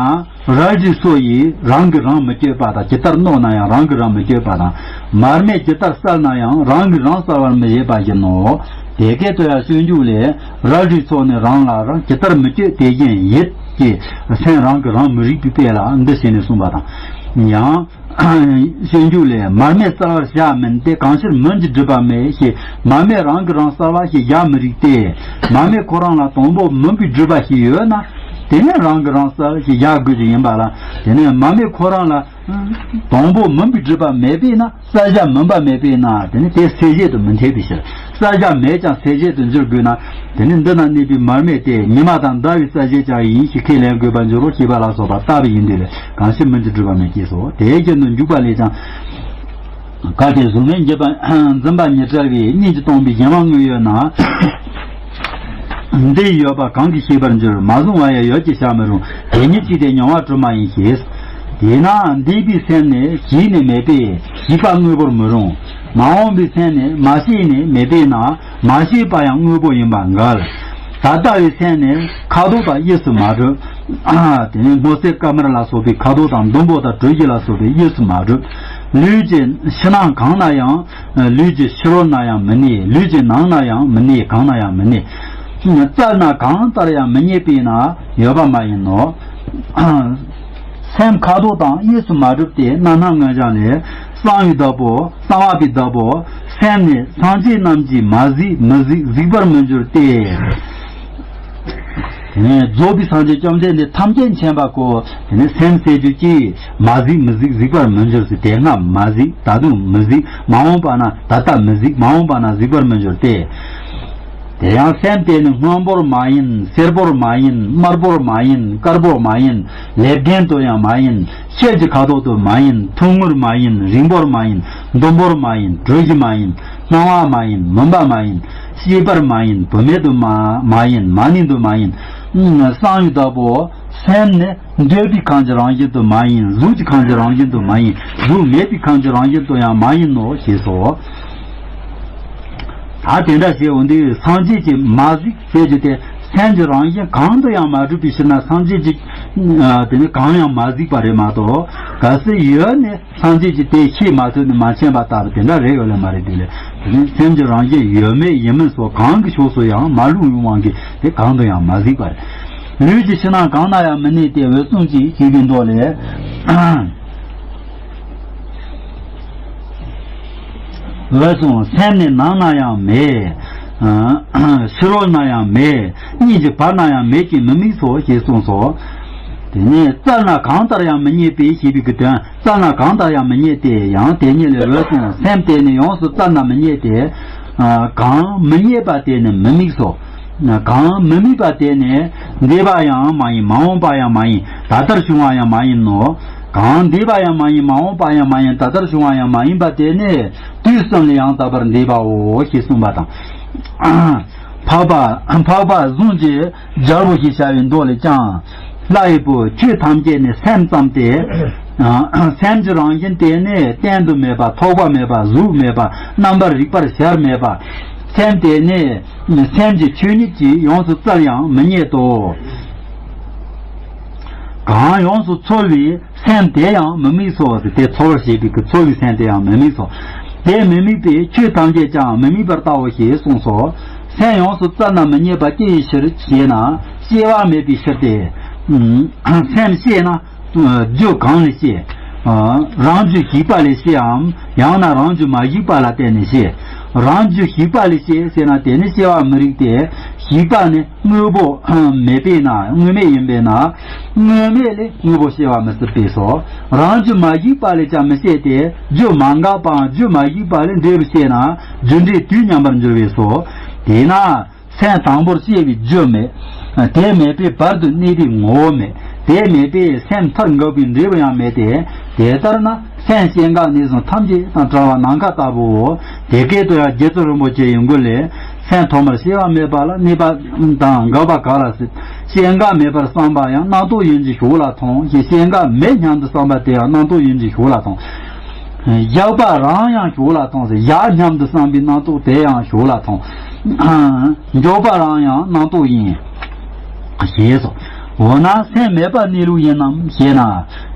རལ་གྲིའི་སོ་ཡིས་རང་གིས་རང་མི་བསྐྱོད་པ་དང་། ཇི་ལྟར་བསྣོགས་ན་ཡང་རང་གིས་རང་མི་བསྐྱོད་པ་དང་། མར་མེ་ཇི་ལྟར་གསལ་ན་ཡང་རང་གིས་རང་གསལ་བར་མི་བྱེད་པ་བཞིན་ནོ། དེ་སྐད་དུ་ཡང་སྤྱོད་འཇུག་ལས། རལ་གྲིའི་སོ་ནི་རང་ལ་རང་ཇི་ལྟར་མི་བསྐྱོད་དེ་བཞིན་ཡིད་ཀྱི་སེམས་རང་གིས་རང་མི་རིག་པའི་དཔེ་ལ་འདི་བྱས་ནས་གསུངས་པ་དང་། ཡང་སྤྱོད་འཇུག་ལས། མར་མེ་གསལ་བར་བྱ་མིན་ཏེ། གང་ཕྱིར་མུན་གྱིས་བསྒྲིབས་པ་མེད་ཞེས། མར་མེ་རང་གིས་རང་གསལ་བ་ཞེས་བཞག་མི་རིགས་ཏེ། མར་མེ་ཁོ་རང་ལ་དང་པོ་མུན་པས་བསྒྲིབས་པ་ཞིག་ཡོད་ན། དེ་ནས་རང་གིས་རང་གསལ་ཞེས་བཞག་དགོས་ཀྱི་ཡིན་པ་ལ། དེ་ནས་མར་མེ་ཁོ་རང་ལ་དང་པོ་མུན་པས་བསྒྲིབས་པ་མེད་པས་ན། གསལ་བྱ་མུན་པ་མེད་པས་ན། དེ་ནི་དེ་གསལ་བྱེད་དུ་མི་འཐད་པའི་ཕྱིར། རྩྭ་ཞག་མེད་ཀྱང་ཟས་བཅད་དུ་འགྱུར་དགོས་ན། དེ་ནི་འདི་ན་གནས་པའི་མར་མེ་སྟེ། ཉི་མ་དང་ཟླ་བའི་རྩྭ་བཅད་ཀྱང་ཡིན་ཞེས་ཁས་ལེན་དགོས་པར་འགྱུར་རོ་ཞེས་པ་ལ་སོགས་པ་ལྟ་བུ་ཡིན་དུས་ལས། གང་ཕྱིར་མི་འགྱུར་སྒྲུབ་པ་མེད་ཅེས་སོ། དེའི་རྒྱན་དུ་འཇུག་པ་ལས་ཀྱང་། གལ་ཏེ་གཟུགས་མེད་འཛིན་པ་འཛིན་པ་ཉིད་བྲལ་བའི་གཉིས་ཀྱི་སྟོང་པའི་གཞན་དབང་དངོས་ཡོད་ན། འདི་ཡོད་པ་གང་གིས་ཤེས་པར་འགྱུར། མ་བཟུང་བ་ཡང་ཡོད་ཅེས་བྱར་མི་རུང་། དེ་ཉིད་ཅིག་སྟེ་མྱོང་བ་གྲུབ་མ་ཡིན་ཞེས། དེས་ན་འདས་པའི་སེམས་ནི་ཞིག་ནས་མེད་པས་ཞིག་པ་དངོས་པོར་མི་རུང་། མ་འོངས་པའི་སེམས་ནི་མ་སྐྱེས་ནས་མེད་པས་ན་མ་སྐྱེས་པ་ཡང་དངོས་པོ་ཡིན་པ་འགལ། ད་ལྟ་བའི་སེམས་ནི་ཁ་དོག་དང་དབྱིབས་སུ་མ་གྲུབ། དེ་ནས་སྔོ་སེར་དཀར་དམར་ལ་སོགས་པའི་ཁ་དོག་དང་ཟླུམ་པོ་དང་དྲོད་ཀྱི་ལ་སོགས་པའི་དབྱིབས་སུ་མ་གྲུབ། ལུས་ཀྱི་ཕྱི་ནང་གང་ན་ཡང་། ལུས་ཀྱི་ཕྱི་རོལ་ན་ཡང་མི་གནས། ལུས་ཀྱི་ནང་ན་ཡང་མི་གནས། གང་ན་ཡང་མི་གནས། བཙལ་ན་གང་ལྟར་ཡང་མི་རྙེད་པས་ན་ཡོད་པ་མ་ཡིན་ནོ། སེམས་ཁ་དོག་དང་དབྱིབས་སུ་མ་གྲུབ་སྟེ། རྣམ་སྣང་མངོན་བྱང་ལས། གསང་བའི་བདག་པོ། གསང་བ་པའི་བདག་པོ། སེམས་ནི་སངས་རྒྱས་རྣམས་ཀྱིས་མ་གཟིགས་མི་གཟིགས་གཟིགས་པར་མི་འགྱུར་ཏེ། དེ་ནས་རྫོགས་པའི་སངས་རྒྱས་བཅོམ་ལྡན་འདས་ཐམས་ཅད་མཁྱེན་པ་ཁོ། དེ་ནས་སེམས་ཟེར་རྒྱུ་ཅིག་མ་གཟིགས་མི་གཟིགས་གཟིགས་པར་མི་འགྱུར་ཟེར། དེ་སྔ་མ་གཟིགས། ད་དུང་མི་གཟིགས། མ་འོངས་པ་ན། ད་ལྟ་མི་གཟིགས། མ་འོངས་པ་ན་གཟིགས་པར་མི་འགྱུར་ཏེ། དེ་ཡང་སེམས་དེ་ནི་སྔོན་པོར་མ་ཡིན། སེར་པོར་མ་ཡིན། དམར་པོར་མ་ཡིན། དཀར་པོར་མ་ཡིན། ལེབ་རྒན་དུ་ཡང་མ་ཡིན། ཤེལ་གྱི་ཁ་དོག་ཏུ་མ་ཡིན། ཐུང་ངུར་མ་ཡིན། རིང་པོར་མ་ཡིན། ཟླུམ་པོར་མ་ཡིན། དྲོད་ཀྱིས་མ་ཡིན། སྣང་བ་མ་ཡིན། མུན་པ་མ་ཡིན། ཤེས་པར་མ་ཡིན། བུད་མེད་དུ་མ་མ་ཡིན། མ་ནིང་དུ་མ་ཡིན། གསང་བའི་བདག་པོ། སེམས་ནི་འདོད་པའི་ཁམས་ཀྱི་རང་བཞིན་དུ་མ་ཡིན། གཟུགས་ཀྱི་ཁམས་ཀྱི་རང་བཞིན་དུ་མ་ཡིན། གཟུགས་མེད་པའི་ཁམས་ཀྱི་རང་བཞིན་དུ་ཡང་མ་ཡིན་ནོ་ཞེས་སོ། ད་དེ་འདྲ་ཞེས་འོ་འདི་སངས་རྒྱས་ཀྱིས་མ་གཟིགས་ཟེར་རྒྱུ་དེ། སེམས་ཀྱི་རང་བཞིན་གང་དུ་ཡང་མ་གྲུབ་པའི་ཕྱིར་ན་སངས་རྒྱས་ཀྱིས་དེ་ནི་གང་ཡང་མ་གཟིགས་པ་རེད་མ་གཏོགས། གལ་སྲིད་ཡོད་ནས་སངས་རྒྱས་ཀྱིས་དེ་ཤེས་མ་ཐུབ་ནས་མ་མཁྱེན་པ་ལྟ་བུ་དེ་འདྲ་རེད་ཡོད་ལེ་མ་རེད་དེ་ལས། དེ་ནི་སེམས་ཀྱི་རང་བཞིན་ཡོད་མེད་ཡིན་མིན་སོགས་གང་གི་ཕྱོགས་སུ་ཡང་མ་ལྷུང་བའི་དབང་གིས་དེ་གང་དུ་ཡང་མ་གཟིགས་པ་རེད། ལུས་ཀྱི་ཕྱི་ནང་གང་ན་ཡང་མི་གནས་ཏེ། འོད་སྲུང་གིས་ཞུས་པའི་མདོ་ལས། འོད་སྲུང་སེམས་ནི་ནང་ན་ཡང་མེད། ཕྱི་རོལ་ན་ཡང་མེད། གཉིས་ཀྱི་བར་ན་ཡང་མེད་ཅིང་མི་དམིགས་སོ་ཞེས་གསུངས་སོ། དེ་ནས་བཙལ་ན་གང་ལྟར་ཡང་མི་རྙེད་པས་ཞེས་པའི་གི་དོན། བཙལ་ན་གང་ལྟར་ཡང་མི་རྙེད་དེ། ཡང་དེ་ཉིད་ལས་འོད་སྲུང་སེམས་དེ་ནི་ཡོངས་སུ་བཙལ་ན་མི་རྙེད་དེ། གང་མི་རྙེད་པ་དེ་ནི་མི་དམིགས་སོ། གང་མི་དམིགས་པ་དེ་ནི་འདས་པ་ཡང་མ་ཡིན། མ་འོངས་པ་ཡང་མ་ཡིན། ད་ལྟར་བྱུང་བ་ཡང་མ་ཡིན་ནོ། གང་འདས་པ་ཡང་མ་ཡིན། མ་འོངས་པ་ཡང་མ་ཡིན། ད་ལྟར་བྱུང་བ་ཡང་མ་ཡིན་པ་དེ་ནི་དུས་གསུམ་ལས་ཡང་དག་པར་འདས་པའོ་ཞེས་གསུངས་པ་དང་། འཕགས་པ་འཕགས་པ་གཟུངས་ཀྱི་རྒྱལ་པོ་ཞེས་བྱ་བའི་མདོ་ལས་ཀྱང་། ལྷ་ཡི་བུ་ཆོས་ཐམས་ཅད་ནི་སེམས་ཙམ་སྟེ། སེམས་ཀྱི་རང་བཞིན་དེ་ནི་བསྟན་དུ་མེད་པ། ཐོགས་པ་མེད་པ། གཟུགས་མེད་པ། རྣམ་པར་རིག་པར་བྱར་མེད་པ། སེམས་དེ་ནི་སེམས་ཀྱི་ཆོས་ཉིད་ཀྱིས་ཡོངས་སུ་བཙལ་ཡང་མི་རྙེད་དོ། གང་ཡོངས་སུ་ཚོལ་བའི་སེམས་དེ་ཡང་མི་དམིགས་སོ། དེ་ཚོལ་ཞེས་པའི་གི་ཚོལ་བའི་སེམས་དེ་ཡང་མི་དམིགས་སོ། དེ་མི་དམིགས་པས་ཆོས་ཐམས་ཅད་ཀྱང་མི་དམིགས་པར་བལྟའོ་ཞེས་གསུངས་སོ། སེམས་ཡོངས་སུ་བཙལ་ན་མི་རྙེད་པ་ཅི་ཡི་ཕྱིར་ཞེ་ན། སྐྱེ་བ་མེད་པའི་ཕྱིར་ཏེ། སེམས་ཤེས་ན་རྒྱུ་གང་ལས་ཤེས། རང་རྒྱུ་ཞིག་པ་ལས་ཤེས་འམ། ཡང་ན་རང་རྒྱུ་མ་ཞིག་པ་ལ་བརྟེན་ནས་ཤེས། རང་རྒྱུ་ཞིག་པ་ལས་ཤེས་ཟེར་ན། དེ་ནི་སྐྱེ་བ་མི་རིགས་ཏེ། ཞིག་པ་ནི་དངོས་པོ་མེད་པས་ན། དངོས་མེད་ཡིན་པས་ན། དངོས་མེད་ལས་དངོས་པོ་སྐྱེ་བ་མི་སྲིད་པས་སོ། རང་རྒྱུ་མ་ཞིག་པ་ལས་ཀྱང་མི་སྐྱེ་སྟེ། རྒྱུ་མ་འགགས་པའང་རྒྱུ་མ་ཞིག་པ་ལས་འབྲས་བུ་སྐྱེ་ན། རྒྱུ་འབྲས་དུས་མཉམ་པར་འགྱུར་བས་སོ། དེས་ན་སེམས་དང་པོར་སྐྱེ་བའི་རྒྱུ་མེད། དེ་མེད་པས་བར་དུ་གནས་པའི་ངོ་བོ་མེད། དེ་མེད་པས་སེམས་མཐར་འགག་པའི་འབྲས་བུ་ཡང་མེད་དེ། དེ་ལྟར་ན། སེམས་སྐྱེ་འགག་གནས་གསུམ་ཐམས་ཅད་དང་བྲལ་བ་ནམ་མཁའ་ལྟ་བུའོ། དེ་སྐད་དུ་ཡང་རྗེ་བཙུན་རིན་པོ་ཆེ་ཡི་མགུར་ལས། སེམས་ཐོག་མར་སྐྱེ་བ་མེད་པ་ལ། གནས་པ་དང་འགག་པ་ག་ལ་སྲིད། སྐྱེ་འགག་མེད་པར་བསམ་པ་ཡང་། རྣམ་རྟོག་ཡིན་གྱི་ཞོར་ལ་མཐོང་། ཞེས་སྐྱེ་འགག་མེད་སྙམ་དུ་བསམ་པ་དེ་ཡང་རྣམ་རྟོག་ཡིན་གྱི་ཞོར་ལ་མཐོང་། བཞག་པ་རང་ཡང་ཞོར་ལ་མཐོང་ཟེར། བཞག་སྙམ་དུ་བསམ་པའི་རྣམ་རྟོག་དེ་ཡང་ཞོར་ལ་མཐོང་། འཇོག་པ་རང་ཡང་རྣམ་རྟོག་ཡིན། ཞེས་སོ། འོ་ན་སེམས་མེད་པ་གནས་ལུགས་ཡིན་ནམ་ཞེ་ན།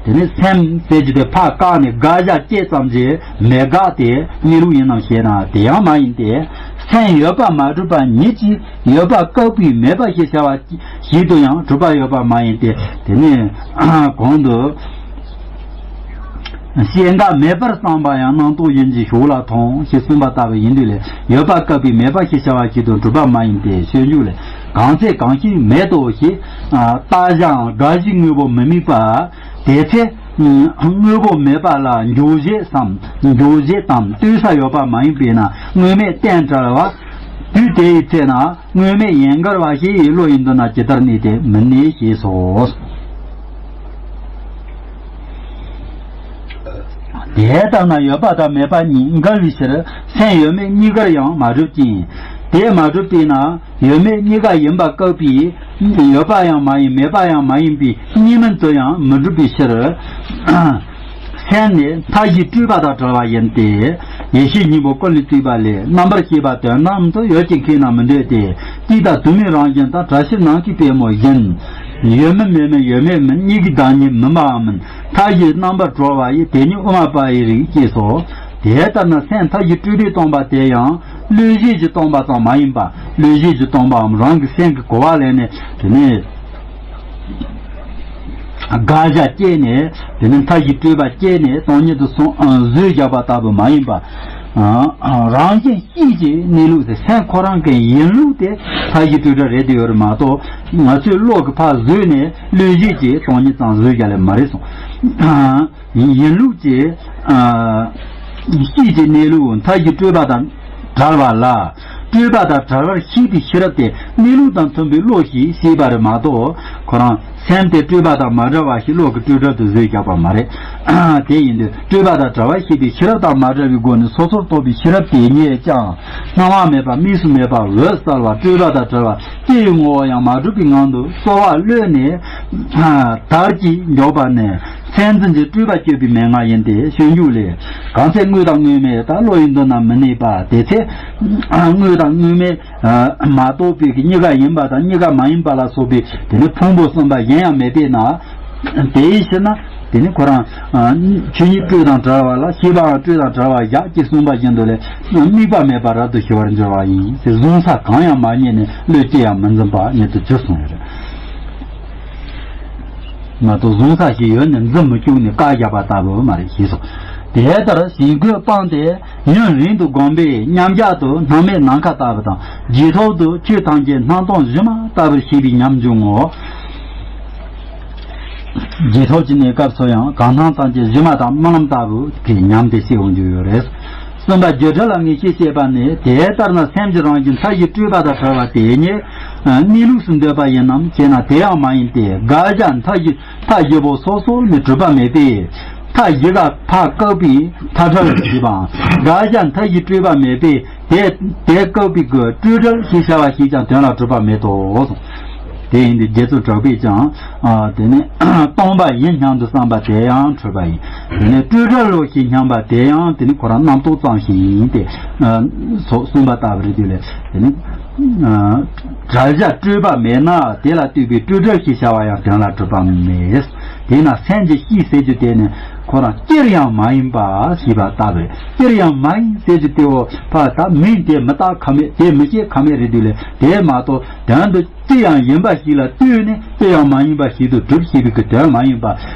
དེ་ནི་སེམས་ཟེར་རྒྱུ་དེ་ཕར་བཀག་ནས་དགག་བཞག་བྱེད་ཙམ་གྱིས་མི་དགག་སྟེ་གནས་ལུགས་ཡིན་ནམ་ཞེ་ན། དེ་ཡང་མ་ཡིན་ཏེ། སེམས་ཡོད་པ་མ་གྲུབ་པ་ཉིད་ཀྱིས་ཡོད་པ་བཀག་པའི་མེད་པ་ཞེས་བྱ་བ་ཞིག་ཏུ་ཡང་གྲུབ་པ་ཡོད་པ་མ་ཡིན་ཏེ། དེ་ནི་གོང་དུ། སྐྱེ་འགག་མེད་པར་བསམ་པ་ཡང་རྣམ་རྟོག་ཡིན་གྱི་ཞོར་ལ་མཐོང་ཞེས་གསུངས་པ་ལྟ་བུ་ཡིན་དུས་ལས། ཡོད་པ་བཀག་པའི་མེད་པ་ཞེས་བྱ་བ་ཞིག་ཏུ་གྲུབ་པ་མ་ཡིན་ཏེ། སྤྱོད་འཇུག་ལས། གང་ཚེ་གང་ཞིག་མེད་དོ་ཞེས། ཨ། བརྟགས་བཞག་དགག་གཞི་དངོས་པོ་མི་དམིགས་པ། དེ་ཚེ་དངོས་པོ་མེད་པ་ལ་འཇོག་བྱེད་སམ། འཇོག་བྱེད་དམ་ལྟོས་ས་ཡོད་པ་མ་ཡིན་པས་ན། དངོས་མེད་རྟེན་བྲལ་བ། དུས་དེ་ཡི་ཚེ་ན་དངོས་མེད་ཡན་གར་བ་ཞིག་བློ་ཡི་མདུན་ན་ཇི་ལྟར་གནས་ཏེ་མི་གནས་ཞེས་སོ། དེ་ལྟར་ན་ཡོད་པ་དང་མེད་པ་གཉིས་འགལ་བའི་ཕྱིར་སེམས་ཡོད་མེད་གཉིས་ཀར་ཡང་མ་གྲུབ་ཅིང་། དེ་མ་གྲུབ་པས་ན་ཡོད་མེད་གཉིས་ཀ་ཡིན་པ་བཀག་པས་ཡོད་པ་ཡང་མ་ཡིན་མེད་པ་ཡང་མ་ཡིན་པའི་གཉིས་མིན་དུ་ཡང་མི་འགྲུབ་པའི་ཕྱིར། སེམས་ནི་མཐའ་བཞིའི་སྤྲོས་པ་དང་བྲལ་བ་ཡིན་ཏེ། ཡེ་ཤེས་སྙིང་པོ་ཀུན་ལས་བཏུས་པ་ལས་རྣམ་པར་ཤེས་པ་དོན་དམ་དུ་ཡོད་ཅེས་ཁས་ན་མི་འདོད་དེ། གཅིག་དང་དུ་མའི་རང་བཞིན་དང་བྲལ་ཕྱིར་ནམ་མཁའི་པད་མོ་བཞིན། ཡོད་མིན་མེད་མིན་ཡོད་མེད་མིན་གཉིས་ཀྱི་བདག་ཉིད་མིན་པའམ་མིན། མཐའ་བཞིའི་རྣམ་པར་གྲོལ་བ་ཡི་དེ་ཉིད་དབུ་མ་པ་ཡི་རིགས་ཅེས་སོ། དེ་ལྟར་ན་སེམས་མཐའ་བཞིའི་སྤྲོས་པས་སྟོང་པ་དེ་ཡང་བློས་བྱས་ཀྱིས་སྟོང་པ་ཙམ་མ་ཡིན་པ། བློས་བྱས་ཀྱིས་སྟོང་པའམ་རང་གི་སེམས་ཀྱི་གོ་བ་ལེན་ནས་དེ་ནས། དགག་བྱ་བསྐྱེད་ནས་དེ་ནི་མཐའ་བཞིའི་སྤྲོས་པ་བསྐྱེད་ནས་སྟོང་ཉིད་དུ་སོང་ཨ་བཟོས་བཞག་པ་ལྟ་བུ་མ་ཡིན་པ། ཨ་རང་བཞིན་གཤིས་ཀྱི་གནས་ལུགས་དེ་སེམས་ཁོ་རང་གི་ཡིན་ལུགས་དེ་མཐའ་བཞིའི་སྤྲོས་བྲལ་རེད་དེ་ཡོད་རེད་མ་གཏོགས། ང་ཚོས་བློ་གི་ཕར་བཟོས་ནས་བློས་བྱས་ཀྱིས་སྟོང་ཉིད་ཙམ་བཟོས་བཞག་ལེ་མ་རེད་གསུངས། ཡིན་ལུགས་ཀྱི་ཨ་གཤིས་ཀྱི་གནས་ལུགས་མཐའ་བཞིའི་སྤྲོས་པ་དང་བྲལ་བ་ལ། སྤྲོས་པ་དང་བྲལ་བར་ཤེས་པའི་ཤེས་རབ་དེ་གནས་ལུགས་དང་མཐུན་པའི་བློ་ཞིག་ཤེས་པ་རེད་མ་གཏོགས། ཁོ་རང་སེམས་དེ་སྤྲོས་པ་དང་མ་བྲལ་བ་ཞིག་བློ་གི་སྤྲོས་བྲལ་དུ་བཟོས་བཞག་པ་མ་རེད། དེ་ཡིན་དུས་སྤྲོས་པ་དང་བྲལ་བར་ཤེས་པའི་ཤེས་རབ་དང་མ་བྲལ་བའི་སྒོ་ནས་སོ་སོར་རྟོག་པའི་ཤེས་རབ་དེ་ཉིད་ཀྱང་སྣང་བ་མེད་པ་དམིགས་སུ་མེད་པ་འོད་གསལ་བ་སྤྲོས་པ་དང་བྲལ་བ་སྐྱེ་བའི་ངོ་བོ་ཡང་མ་གྲུབ་པའི་ངང་དུ་གསོལ་བ་གློད་ནས་དར་གྱིས་འཇོག་པ་ནི། མཚན་འཛིན་གྱི་སྤྲོས་པ་གཅོད་པའི་མན་ངག་ཡིན་ཏེ། སྤྱོད་འཇུག་ལས། གང་ཚེ་དངོས་དང་དངོས་མེད་དང་བློ་ཡི་མདུན་ན་མི་གནས་པ། དེ་ཚེ་དངོས་དང་དངོས་མེད་མ་རྟོགས་པའི་གཉིས་ཀ་ཡིན་པ་དང་གཉིས་ཀ་མ་ཡིན་པ་ལ་སོགས་པའི་དེ་ནི་ཕུང་པོ་གསུམ་པ་གཞན་ཡང་མེད་པས་ན། དེའི་ཕྱིར་ན་དེ་ནི་ཁོ་རང་ཆོས་ཉིད་སྤྲོས་དང་བྲལ་བ་ལ་ཤེས་པའང་སྤྲོས་དང་བྲལ་བ་བཞག་ཅེས་གསུངས་པ་བཞིན་དུ་ལས་དམིགས་པ་མེད་པར་རབ་ཏུ་ཞི་བར་འགྱུར་བ་ཡིན། དེ་གཟུང་ས་གང་ཡང་མ་རྙེད་ནས་བློས་ཅི་ཡང་མི་འཛིན་པ་ཉིད་དུ་གྱུར་གསུངས་ཡོད་རེད། མ་གཏོགས་གཟུང་ས་ཞིག་ཡོད་ནས་འཛིན་མི་བཅུག་ནས་བཀག་བཞག་པ་ལྟ་བུ་མ་རེད་ཞེས་སོ། དེ་ལྟར་ཞི་རྒོལ་སྤངས་ཏེ་ཡུན་རིང་དུ་བསྒོམས་པས་མཉམ་གཞག་ཏུ་སྣང་མེད་ནམ་མཁའ་ལྟ་བུ་དང་རྗེས་ཐོབ་ཏུ་ཆོས་ཐམས་ཅད་སྣང་སྟོང་སྒྱུ་མ་ལྟ་བུར་ཤེས་པའི་ཉམས་འབྱུང་ངོ་། རྗེས་ཐོབ་ཀྱི་གནས་སྐབས་སུ་ཡང་གང་སྣང་ཐམས་ཅད་སྒྱུ་མ་དང་རྨི་ལམ་ལྟ་བུ་གི་ཉམས་དེ་སྐྱེ་འོང་རྒྱུ་ཡོད་རེད། གསུམ་པ་སྒྱུ་འཕྲུལ་ལ་ངེས་ཤེས་སྐྱེས་པ་ནི་དེ་ལྟར་ན་སེམས་ཀྱི་རང་བཞིན་མཐའ་བཞི་སྤྲོས་པ་དང་བྲལ་བ་དེ་ཉིད་གནས་ལུགས་སུ་འདོད་པ་ཡིན་ནམ་ཞེ་ན་དེ་ཡང་མ་ཡིན་ཏེ། དགག་བྱ་མཐའ་བཞི་མཐའ་བཞི་པོ་སོ་སོར་ནི་གྲུབ་པ་མེད་པས། མཐའ་བཞི་ཀ་ཕར་བཀག་པའི་མཐའ་བྲལ་ཞེས་པའང་དགག་བྱ་མཐའ་བཞི་སྤྲོས་པ་མེད་པས་དེ་དེ་བཀག་པའི་སྒོས་སྤྲོས་བྲལ་ཞེས་བྱ་བ་ཞིག་ཀྱང་དོན་ལ་གྲུབ་པ་མེད་དོ། དེ་ཡིན་དུས་རྗེ་བཙུན་གྲགས་པས་ཀྱང་། ཨ་དེ་ནི་སྟོང་པ་ཡིན་སྙམ་དུ་བསམ་པ་དེ་ཡང་འཁྲུལ་པ་ཡིན། དེ་ནི་སྤྲོས་བྲལ་ལོ་ཞེས་སྙམ་པ་དེ་ཡང་དེ་ནི་ཁོ་རང་རྣམ་རྟོག་ཙམ་ཞིག་ཡིན་ཏེ། ཨ་སོགས་གསུངས་པ་ལྟ་བུ་རེད་དེ་ལས་དེ་ནི་ཨ་བྲལ་བྱ་སྤྲོས་པ་མེད་ན་དེ་ལ་ལྟོས་པའི་སྤྲོས་བྲལ་ཞེས་བྱ་བ་ཡང་དོན་ལ་གྲུབ་པ་མེད། དེས་ན་སེམས་ཀྱི་གཤིས་ཟེར་རྒྱུ་དེ་ནི་ཁོ་རང་ཅིར་ཡང་མ་ཡིན་པ་ཞེས་པ་ལྟ་བུ་རེད། ཅིར་ཡང་མ་ཡིན་ཟེར་རྒྱུ་དེའོ་ཕ་ད་མིང་དེ་མི་བཏགས་ཁ་མེད་དེ་མི་བྱེད་ཁ་མེད་རེད་དེ་ལས་དེ་མ་གཏོགས་དོན་དུ། ཅི་ཡང་ཡིན་པ་ཞིག་ལ་ལྟོས་ནས་ཅི་ཡང་མ་ཡིན་པ་ཞིག་ཏུ་གྲུབ་ཞེས་པའི་གི་དོན་མ་ཡིན་པ།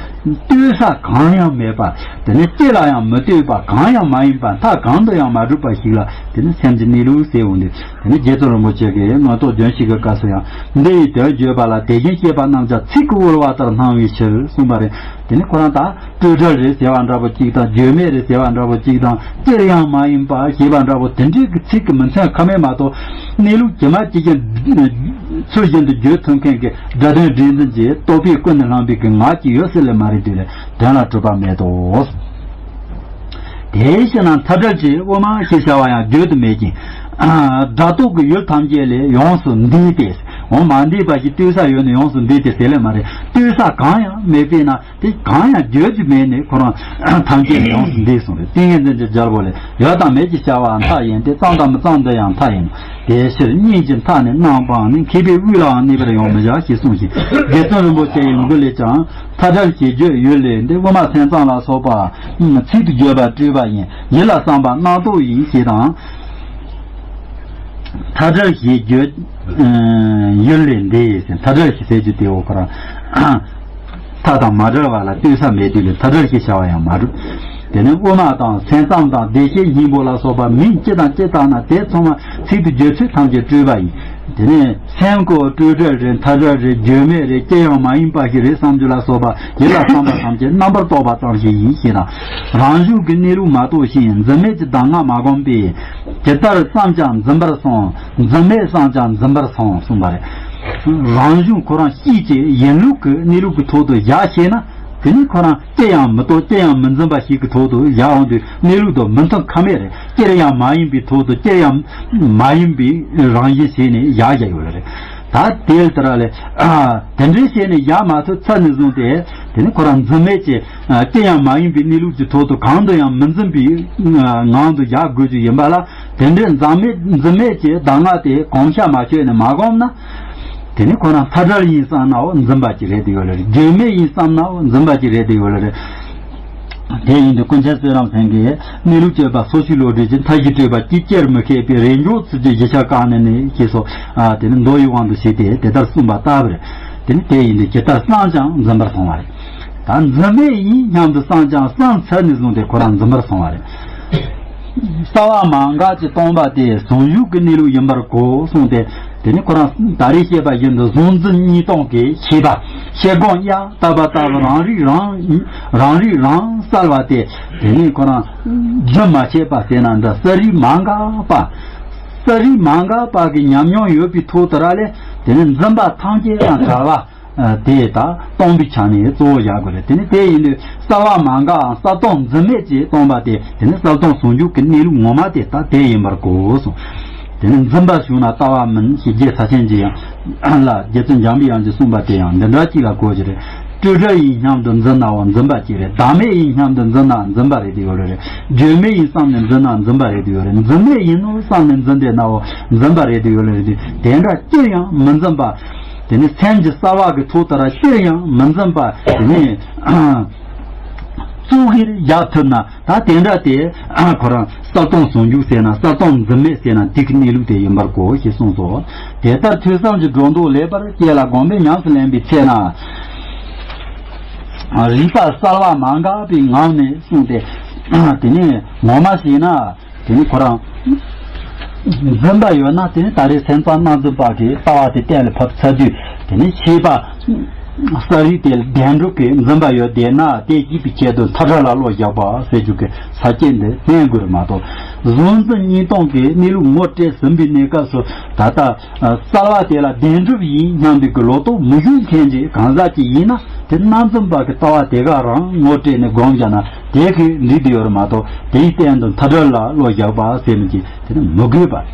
ལྟོས་ས་གང་ཡང་མེད་པ། དེ་ནི་ཅི་ལ་ཡང་མི་ལྟོས་པ་གང་ཡང་མ་ཡིན་པ་མཐའ་གང་དུ་ཡང་མ་གྲུབ་པ་ཞིག་ལ་དེ་ནི་སེམས་ཀྱི་གནས་ལུགས་ཟེར་འོང་དུས་དེ་ནི་རྗེ་བཙུན་རིན་པོ་ཆེ་གིས་མངོན་རྟོགས་ལྗོན་ཤིང་གི་སྐབས་སུ་ཡང་འདི་ཡི་དོན་བརྗོད་པ་ལ་དེ་བཞིན་གཤེགས་པ་རྣམས་ཀྱང་ཚིག་གིས་དབུལ་བ་ལྟར་སྣང་བའི་ཕྱིར་གསུངས་པ་རེད། དེ་ནི་ཁོ་རང་ད། སྤྲོས་བྲལ་རེད་ཟེར་བ་འདྲ་པོ་གཅིག་དང་བརྗོད་མེད་རེད་ཟེར་བ་འདྲ་པོ་གཅིག་དང་ཅིར་ཡང་མ་ཡིན་པ་ཞེས་པ་འདྲ་པོ་དེ་འདྲའི་གི་ཚིག་གི་མི་མཚོན་ཁ་མེད་མ་གཏོགས་གནས་ལུགས་ཇི་མ་ཇི་བཞིན་ཚུལ་བཞིན་དུ་བརྗོད་ཐུབ་མཁན་གྱི་སྒྲ་དོན་སྒྲིག་འཛིན་གྱི་རྟོག་པས་ཀུན་ནས་བསླངས་པའི་གི་ངག་ཅིག་ཡོད་སྲིད་ལས་མ་རེད་དེ་ལས་དོན་ལ་གྲུབ་པ་མེད་དོ། དེའི་ཕྱིར་ན་མཐའ་བྲལ་གྱི་དབུ་མ་ཞེས་བྱ་བ་ཡང་བརྗོད་དུ་མེད་ཅིང་། སྒྲ་རྟོག་གི་ཡུལ་ཐམས་ཅད་ལས་ཡོངས་སུ་འདས་ཏེ། འོ་མ་འདས་པ་ཞིག་ལྟོས་ས་ཡོད་ནས་ཡོངས་སུ་འདས་ཏེ་ཟེར་ལས་མ་རེད། ལྟོས་ས་གང་ཡང་མེད་པས་ན། དེ་གང་ཡང་བརྗོད་རྒྱུ་མེད་ནས་ཁོ་རང་ཐམས་ཅད་ཡོངས་སུ་འདས་གསུངས་རེད། ཏིང་ངེ་འཛིན་གྱི་རྒྱལ་པོ་ལས། ཡོད་དང་མེད་ཀྱི་བྱ་བའང་མཐའ་ཡིན་ཏེ། ཙམ་དང་མི་ཙམ་དུ་ཡང་མཐའ་ཡིན། དེའི་ཕྱིར་གཉིས་ཀྱི་མཐའ་ནི་རྣམ་སྤངས་ནས། མཁས་པས་དབུས་ལའང་གནས་པར་ཡང་མི་བྱ་ཞེས་གསུངས་ཤིང་། རྗེ་བཙུན་རིན་པོ་ཆེ་ཡི་མགུར་ལས་ཀྱང་མཐའ་བྲལ་ཞེས་བརྗོད་ཡུལ་ལས་འདས། དབུ་མ་སེམས་ཙམ་ལ་སོགས་པ། ཚིག་ཏུ་བརྗོད་པ་སྤྲོས་པ་ཡིན། ཡིད་ལ་བསམ་པ་རྣམ་རྟོག་ཡིན་ཞེས་དང་། མཐའ་བྲལ་ཞེས་བརྗོད་ཡུལ་ལས་འདས་ཟེར། མཐའ་བྲལ་ཞེས་ཟེར་རྒྱུ་དེའོ་ཁོ་རང་མཐའ་དང་མ་བྲལ་བ་ལ་ལྟོས་ས་མེད་དུས་ལས་མཐའ་བྲལ་ཞེས་བྱ་བ་ཡང་མ་གྲུབ། དེ་ནས་དབུ་མ་དང་སེམས་ཙམ་དང་བདེ་གཤེགས་སྙིང་པོ་ལ་སོགས་པ་མིང་ཅི་དང་ཅི་བཏགས་ན་དེ་ཚང་མ་ཚིག་ཏུ་བརྗོད་ཚུལ་ཐམས་ཅད་སྤྲོས་པ་ཡིན། དེ་ནས་སེམས་ཀྱི་སྤྲོས་བྲལ་རེད། མཐའ་བྲལ་རེད། བརྗོད་མེད་རེད། ཅི་ཡང་མ་ཡིན་པ་ཞིག་རེད་བསམ་རྒྱུ་ལ་སོགས་པ་ཡིད་ལ་བསམ་པ་ཐམས་ཅད་རྣམ་པར་རྟོག་པ་ཙམ་ཞིག་ཡིན་ཞེ་ན། རང་བཞིན་གྱི་གནས་ལུགས་མ་རྟོགས་ཤིང་འཛིན་མེད་ཀྱི་གདམས་ངག་མ་བསྒོམས་པས། ཇི་ལྟར་བསམས་ཀྱང་འཛིན་པར་སོང་། འཛིན་མེད་བསམས་ཀྱང་འཛིན་པར་སོང་གསུངས་པ་རེད། རང་གཞུང་ཁོ་རང་སྐྱིད་ཀྱི་ཡིན་ལུགས་ཀྱི་གནས་ལུགས་ཀྱི་ཐོག་ཏུ་ཡ་ཤེས་ན། དེ་ནི་ཁོ་རང་ཅི་ཡང་མི་རྟོག་ཅི་ཡང་མི་འཛིན་པ་ཞིག་གི་ཐོག་ཏུ་ཡ་འོང་དུས་གནས་ལུགས་དང་མི་མཐུན་ཁ་མེད་རེད། ཅིར་ཡང་མ་ཡིན་པའི་ཐོག་ཏུ་ཅིར་ཡང་མ་ཡིན་པའི་རང་བཞིན་བྱས་ནས་ཡ་བཞག་ཡོད་རེད། ད་དེ་ལྟར་ལས་དེ་འདྲའི་བྱས་ནས་ཡ་མ་ཐུབ་ཚར་ནས་བཟུང་སྟེ། དེ་ནི་ཁོ་རང་འཛིན་མེད་ཀྱི་ཅི་ཡང་མ་ཡིན་པའི་གནས་ལུགས་ཀྱི་ཐོག་ཏུ་གང་དུ་ཡང་མི་འཛིན་པའི་ངང་དུ་ཡ་དགོས་རྒྱུ་ཡིན་པ་ལ། དེ་འདྲའི་འཛིན་མེད་འཛིན་མེད་ཀྱི་གདམས་ངག་དེ་གོམས་ཤ་མ་ཆོད་ནས་མ་གོམས་ན། དེ་ནི་ཁོ་རང་མཐའ་བྲལ་ཡིན་བསམ་ནའོ་འཛིན་པ་ཅིག་རེད་དེ་ཡོད་ལ་རེད། བརྗོད་མེད་ཡིན་བསམ་ནའོ་འཛིན་པ་ཅིག་རེད་དེ་ཡོད་ལ་རེད། དེ་ཡིན་དུས་ཀུན་མཁྱེན་བསོད་ནམས་ལྷུན་གྱིས་གནས་ལུགས་དཔྱོད་པ་སོ་སོའི་བློ་གྲོས་ཀྱི་མཐའ་བཞི་སྤྲོས་པ་ཅིག་ཅེར་མི་ཤེས་པའི་རེས་འཇོག་ཚུལ་གྱི་གཞི་ཆགས་བཀག་ནས་ནི་ཞེས་སོགས་དེ་ནི་མདོ་ཡི་དབང་དུ་བྱས་ཏེ་དེ་ལྟར་གསུངས་པ་ལྟ་བུར། དེ་ནི་དེ་ཡིན་དུས་ཇི་ལྟར་བསམས་ཀྱང་འཛིན་པར་སོང་བ་རེད། ད་འཛིན་མེད་ཡིན་སྙམ་དུ་བསམས་ཀྱང་བསམས་ཚར་ནས་བཟུང་སྟེ་ཁོ་རང་འཛིན་པར་སོང་བ་རེད། རྩ་བ་མ་འགགས་ཀྱི་སྟོང་པ་དེ་ཟུང་འཇུག་གི་གནས་ལུགས་ཡིན་པར་གོ་གསུངས་ཏེ། དེ་ནི་ཁོ་རང་ད་རེས་བཤད་པ་བཞིན་དུ་གཟུང་འཛིན་གཉིས་སྟོང་གི་ཤེས་པ་ཤེལ་སྒོང་གཡའ་བཏབ་པ་ལྟ་བུ་རང་རིག་རང་རང་རིག་རང་གསལ་བ་དེ། དེ་ནི་ཁོ་རང་རྒྱུན་མ་ཆད་པ་ཟེར་ན་འདྲ། རྩ་རིག་མ་འགགས་པ། རྩ་རིག་མ་འགགས་པ་གི་ཉམས་མྱོང་ཡོད་པའི་ཐོག་དེ་ར་ལས། དེ་ནི་འཛིན་པ་ཐམས་ཅད་དང་བྲལ་བ། དེ་ད་སྟོང་པའི་ཆ་ནས་གཙོ་བོ་བཞག་དགོས་རེད། དེ་ནི་དེ་ཡིན་དུས་རྩ་བ་མ་འགགས་གསལ་སྟོང་འཛིན་མེད་ཅེས་སྟོང་པ་དེ། དེ་ནི་གསལ་སྟོང་ཟུང་འཇུག་གི་གནས་ལུགས་ངོ་མ་དེ་ད་དེ་ཡིན་པར་གོ་གསུངས། དེ་ནི་འཛིན་པ་བྱུང་ན་ལྟ་བ་མིན་ཞེས་རྗེ་ས་ཆེན་གྱི་ཡང་ལ་རྗེ་བཙུན་འཇམ་པའི་དབྱངས་ཀྱིས་གསུངས་པ་དེ་ཡང་འདི་འདྲ་གཅིག་ལ་གོ་གི་རེད། སྤྲོས་བྲལ་ཡིན་སྙམ་དུ་འཛིན་ནའོ་འཛིན་པ་གཅིག་རེད། བདག་མེད་ཡིན་སྙམ་དུ་འཛིན་ན་འཛིན་པ་རེད་དེ་ཡོད་རེད། བརྗོད་མེད་ཡིན་བསམ་ནས་འཛིན་ན་འཛིན་པ་རེད་དེ་ཡོད་རེད། འཛིན་མེད་ཡིན་ནོ་བསམ་ནས་འཛིན་བསྡད་ནའོ་འཛིན་པ་རེད་དེ་ཡོད་རེད། དེ་འདྲ་ཅིར་ཡང་མི་འཛིན་པ། དེ་ནི་སེམས་ཀྱི་རྩ་བ་གི་ཐོག་ལྟར་ཅིར་ཡང་མི་འཛིན་པ་དེ་ནི་གཙོ་བོར་ཡ་ཐུབ་ན། ད་དེ་འདྲ་དེ་ཁོ་རང་གསལ་སྟོང་ཟུང་འཇུག་ཟེར་ན་གསལ་སྟོང་འཛིན་མེད་ཟེར་ན་དེ་གི་གནས་ལུགས་དེ་ཡིན་པར་གོ་ཞེས་གསུངས་སོ། དེ་ལྟར་ཐོས་བསམ་གྱི་སྒྲོ་འདོགས་ལེགས་པར་བཅད་ལ་གོམས་པས་ཉམས་སུ་ལེན་པའི་ཚེ་ན། རིག་པ་གསལ་བ་མ་འགགས་པའི་ངང་ནས་གསུངས་ཏེ། དེ་ནས་ངོ་མ་བྱས་ན། དེ་ནི་ཁོ་རང་འཛིན་པ་ཡོད་ན། དེ་ནི་ད་རེས་སེམས་ཙམ་སྣང་འཛིན་པ་གི་ལྟ་བ་དེ་གཏན་ལ་ཕབ་ཚར་དུས། དེ་ནི་ཤེས་པ་གསལ་རིག་དེ་བདེན་གྲུབ་ཀྱི་འཛིན་པ་ཡོད་བསྡད་ན། དེ་སྐྱིད་པའི་ཆེད་དུ་མཐའ་བྲལ་ལ་བློ་བཞག་པ་ཟེར་རྒྱུ་གི་ས་བཅད་འདི་བསྟན་དགོས་རེད་མ་གཏོགས། གཟུང་འཛིན་གཉིས་སྟོང་གི་གནས་ལུགས་ངོ་སྤྲད་ཟིན་པའི་གནས་སྐབས་སུ། ད་ལྟ་གསལ་བ་དེ་ལ་བདེན་གྲུབ་ཡིན་སྙམ་པའི་གི་ལོག་རྟོག་མི་ཞུགས་མཁན་གྱི་གང་ཟག་ཅིག་ཡིན་ན། དེ་སྣང་འཛིན་པ་གི་ལྟ་བ་དེ་ག་རང་ངོ་སྤྲད་ནས་སྒོམ་བཞག་ན་དེ་གི་འགྲིག་བསྡད་ཡོད་རེད་མ་གཏོགས། དེའི་སྟེང་དུ་མཐའ་བྲལ་ལ་བློ་བཞག་པ་ཟེར་མི་གྱི་དེ་ནི་མི་དགོས་པ།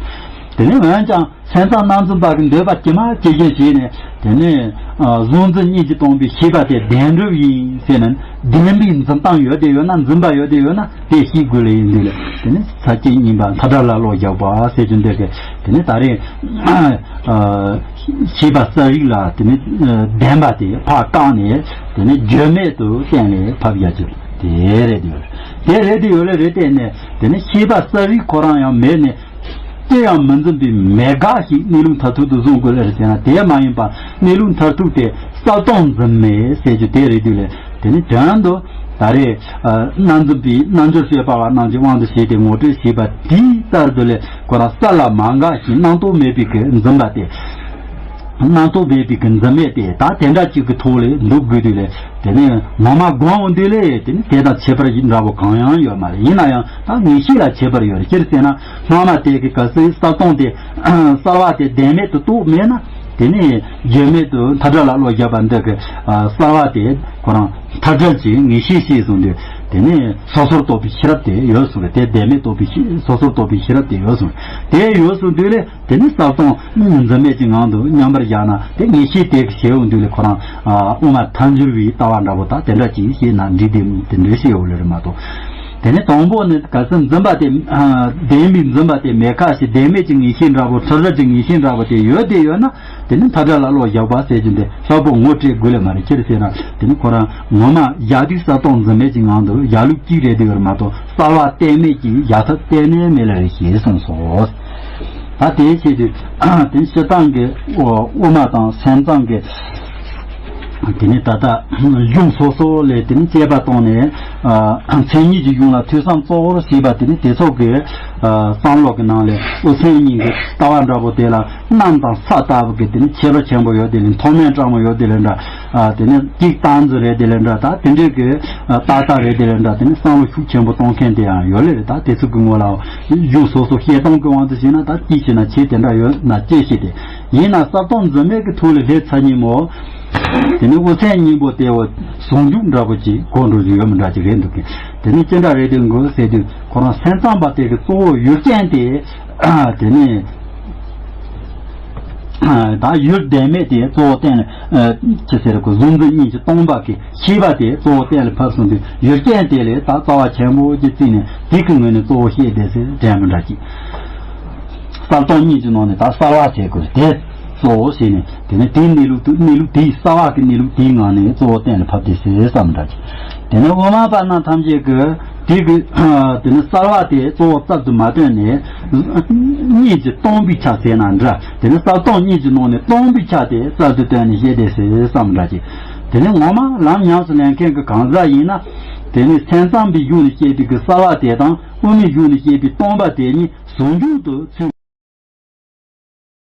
དེ་ནི་འོན་ཀྱང་སེམས་ཙམ་སྣང་འཛིན་པ་གི་འདོད་པ་ཇི་མ་ཇི་བཞིན་བྱས་ནས། དེ་ནི་གཟུང་འཛིན་གཉིས་ཀྱིས་སྟོང་པའི་ཤེས་པ་དེ་བདེན་གྲུབ་ཡིན་ཟེར་ནས་བདེན་པའི་འཛིན་སྟངས་ཡོད་དེ་ཡོད་ན། འཛིན་པ་ཡོད་དེ་ཡོད་ན། དེ་ཤེས་དགོས་ལ་ཡིན་དུས་ལ། དེ་ནི་ས་བཅད་གཉིས་པ་མཐའ་བྲལ་ལ་བློ་བཞག་པ་ཟེར་རྒྱུ་འདི་གི་དེ་ནི་ད་རེས་ཤེས་པ་གསལ་རིག་ལ་དེ་ནི་བདེན་པ་དེ་ཕར་བཀག་ནས། དེ་ནི་བརྗོད་མེད་དུ་གཏན་ལ་ཕབ་ཡ་གི་དེ་རེད་དེ་ཡོད་རེད། དེ་རེད་དེ་ཡོད་ལ་རེད་དེ་ནས། དེ་ནི་ཤེས་པ་གསལ་རིག་ཁོ་རང་ཡང་མེད་ནས། དེ་ཡང་མི་འཛིན་པའི་མེད་དགག་ཞིག་གནས་ལུགས་མཐར་ཐུག་ཏུ་བཟུང་དགོས་ལ་རེད་ཟེར་ན། དེ་མ་ཡིན་པ་གནས་ལུགས་མཐར་ཐུག་དེ་གསལ་སྟོང་འཛིན་མེད་ཟེར་རྒྱུ་དེ་རེད་དུས་ལས། དེ་ནི་དོན་དུ་ད་རེས་སྣང་འཛིན་པའི་རྣལ་འབྱོར་སྤྱོད་པ་བ་རྣམས་ཀྱི་དབང་དུ་བྱས་ཏེ་ངོ་སྤྲོད་བྱས་པ་དེའི་ལྟར་དུ་ལས་ཁོ་རང་གསལ་ལ་མ་འགགས་ཤིང་སྣང་སྟོང་མེད་པའི་གི་འཛིན་པ་དེ། སྣང་སྟོང་མེད་པའི་གི་འཛིན་མེད་དེ་ད་དེ་འདྲ་གཅིག་གི་ཐོག་ལས་འདུག་དགོས་དུས་ལས། དེ་ནས་ངོ་མ་སྒོམ་འོང་དུས་ལས། དེ་ནི་དེ་དང་ཁྱད་པར་འདྲ་བོ་གང་ཡང་ཡོད་མ་རེད། ཡིན་ན་ཡང་ད་ངེས་ཤེས་ལ་ཁྱད་པར་ཡོད་རེད། སྤྱིར་བྱས་ན་སྔ་མ་དེ་གི་ག་ཚོད་གསལ་སྟོང་དེ་གསལ་བ་དེ་བདེན་མེད་དུ་རྟོགས་མེད་ན། དེ་ནི་བརྗོད་མེད་དུ་མཐའ་བྲལ་ལ་བློ་བཞག་པ་འདི་གི་གསལ་བ་དེ་ཁོ་རང་མཐའ་བྲལ་གྱི་ངེས་ཤེས་ཤེས་སོང་དུས། དེ་ནི་སོ་སོར་རྟོག་པའི་ཤེས་རབ་དེ་ཡོད་སོང་རེད། དེ་བདེན་མེད་རྟོགས་པའི་ཤེས། སོ་སོར་རྟོག་པའི་ཤེས་རབ་དེ་ཡོད་སོང་རེད། དེ་ཡོད་སོང་དུས་ལས། དེ་ནི་གསལ་སྟོང་འཛིན་མེད་ཀྱི་ངང་དུ་མཉམ་པར་བཞག་ན། དེ་ངེས་ཤེས་དེ་གི་ཞེ་འོང་དུས་ལས་ཁོ་རང་དབུ་མ་ཐལ་འགྱུར་བའི་ལྟ་བ་འདྲ་པོ་དང་དེ་འདྲ་ཅིག་བྱས་ན་འགྲིག་དེ་དེ་འདྲའི་ཞེ་འོང་ལེ་རེད་མ་གཏོགས། དེ་ནི་དང་པོ་ནི་གལ་སྲིད་འཛིན་པ་དེ་བདེན་པའི་འཛིན་པ་དེ་མེད་ཁ་ཞིག་བདེན་མེད་ཀྱི་ངེས་ཤེས་འདྲ་པོ། མཐར་ཐུག་གི་ངེས་ཤེས་འདྲ་པོ་དེ་ཡོད་དེ་ཡོད་ན། དེ་ནི་མཐའ་བྲལ་ལ་བློ་བཞག་པ་ཟེར་རྒྱུ་འདི་ལྷག་པོ་ངོ་སྤྲད་དགོས་ལེ་མ་རེད། ཅི་རེད་ཟེར་ན། དེ་ནི་ཁོ་རང་ངོ་མ་བཞག་དུས་གསལ་སྟོང་འཛིན་མེད་ཀྱི་ངང་དུ་བཞག་ལུགས་གཅིག་རེད་དེ་ཡོད་རེད་མ་གཏོགས། གསལ་བ་གཏན་མེད་ཀྱི་བཞག་ཐབས་གཏན་ནས་མེད་ལེ་རེད་ཞེས་གསུངས་སོ། ད་དེའི་ཆེད་དུ་དེ་སྤྱིར་བཏང་གི་དབུ་མ་དང་སེམས་ཙམ་གྱི་དེ་ནི་ད་ལྟ་གཞུང་སོ་སོ་ལས་དེ་ནི་དཔྱད་པ་བཏང་ནས། མཚན་ཉིད་ཀྱི་གཞུང་ལ་ཐོས་བསམ་གཙོ་བོར་བྱས་པ་དེ་ནི་དེ་ཚོ་གི་ བསམ་བློ་གི་ནང་ལས་དབུ་སེམས་གཉིས་ཀྱི་ལྟ་བ་འདྲ་པོ་དེ་ལ་གནམ་དང་ས་ལྟ་བུ་གི་དེ་ནི་ཁྱད་པར་ཆེན་པོ་ཡོད་དེ་ལས་མཐོ་དམན་སྤྲང་མོ་ཡོད་དེ་ལས་འདྲ། དེ་ནི་གཅིག་སྟངས་འཛིན་རེད་དེ་ལས་འདྲ། ད་དེ་འདྲའི་གི་ཏག་ཏག་རེད་དེ་ལས་འདྲ། དེ་ནི་བསམ་བློ་ཤུགས་ཆེན་པོ་གཏོང་མཁན་དེ་ཡང་ཡོད་ལེ་རེད། ད་དེ་ཚོ་གི་ངོ་ལ་གཞུང་སོ་སོ་བཤད་སྟངས་ཀྱི་དབང་དུ་བྱས་ན་ད་ཅི་བྱས་ན་ཆེ་དེ་འདྲ་ཡོད་ན་ཅི་ཤེས་ཏེ། ཡིན་ན་གསལ་སྟོང་འཛིན་མེད་ཀྱི་ཐོག་ལ་སླེབས་ཚར་ཉིན་མོ། དེ་ནི་དབུ་སེམས་གཉིས་པོ་དེ་བ་ཟུང་འཇུག་འདྲ་པོ་ཅིག་གོ་འགྲོ་རྒྱུ་ཡོད་མི་འདྲ་ཅིག་རེད་འདུག་གི། དེ་ནི་ཅི་འདྲ་རེད་དེ་འགོ་ཟེར་དུས་ཁོ་རང་སེམས་ཙམ་པ་དེ་གི་གཙོ་བོ་ཡུལ་ཅན་དེ། དེ་ནི་ད་ཡུལ་བདེན་མེད་དེ་གཙོ་བོ་བསྟན་ལ་ཅི་ཟེར་གོ་གཟུང་འཛིན་གཉིས་ཀྱི་སྟོང་པ་གི་ཤེས་པ་དེ་གཙོ་བོ་བསྟན་ལ་ཕབ་སོང་དུས་ཡུལ་ཅན་དེ་ལས་ད་རྩ་བ་ཆེན་པོ་ཅིག་བརྩིས་ནས་དེ་གི་ངོས་ནས་གཙོ་བོ་བཤད་བསྡད་ཟེར་དྲན་མི་འདྲ་ཅིག། གསལ་སྟོང་གཉིས་ཀྱི་ནང་ནས་ད་གསལ་བ་ཟེར་དགོས་དེ་གཙོ་བོ་བྱས་ནས་དེ་ནས་དེའི་གནས་ལུགས་དུ་གནས་ལུགས་དེའི་གསལ་བ་གི་གནས་ལུགས་དེའི་ངང་ནས་གཙོ་བོ་གཏན་ལ་ཕབ་སྟེ་ཟེར་བསམ་འདྲ་ཅིག། དེ་ནས་དབུ་མ་པ་རྣམས་ཐམས་ཅད་ཀྱིས་དེ་གི་དེ་ནས་གསལ་བ་དེ་གཙོ་བོ་རྩལ་དུ་མ་བཏོན་ནས་གཉིས་ཀྱི་སྟོང་པའི་ཆ་ཟེར་ན་འདྲ། དེ་ནས་གསལ་སྟོང་གཉིས་ཀྱི་ནང་ནས་སྟོང་པའི་ཆ་དེ་རྩལ་དུ་བཏོན་ནས་བཤད་དེ་ཟེར་བསམ་འདྲ་ཅིག། དེ་ནས་ངོ་མ་ལམ་ཉམས་སུ་ལེན་མཁན་གྱི་གང་ཟག་ཡིན་ན་དེ་ནས་སེམས་ཙམ་པའི་གཞུང་ནས་བཤད་པའི་གི་གསལ་བ་དེ་དང་དབུ་མའི་གཞུང་ནས་བཤད་པའི་སྟོང་པ་དེ་གཉིས་ཟུང་འཇུག་ཏུ་ཚུད།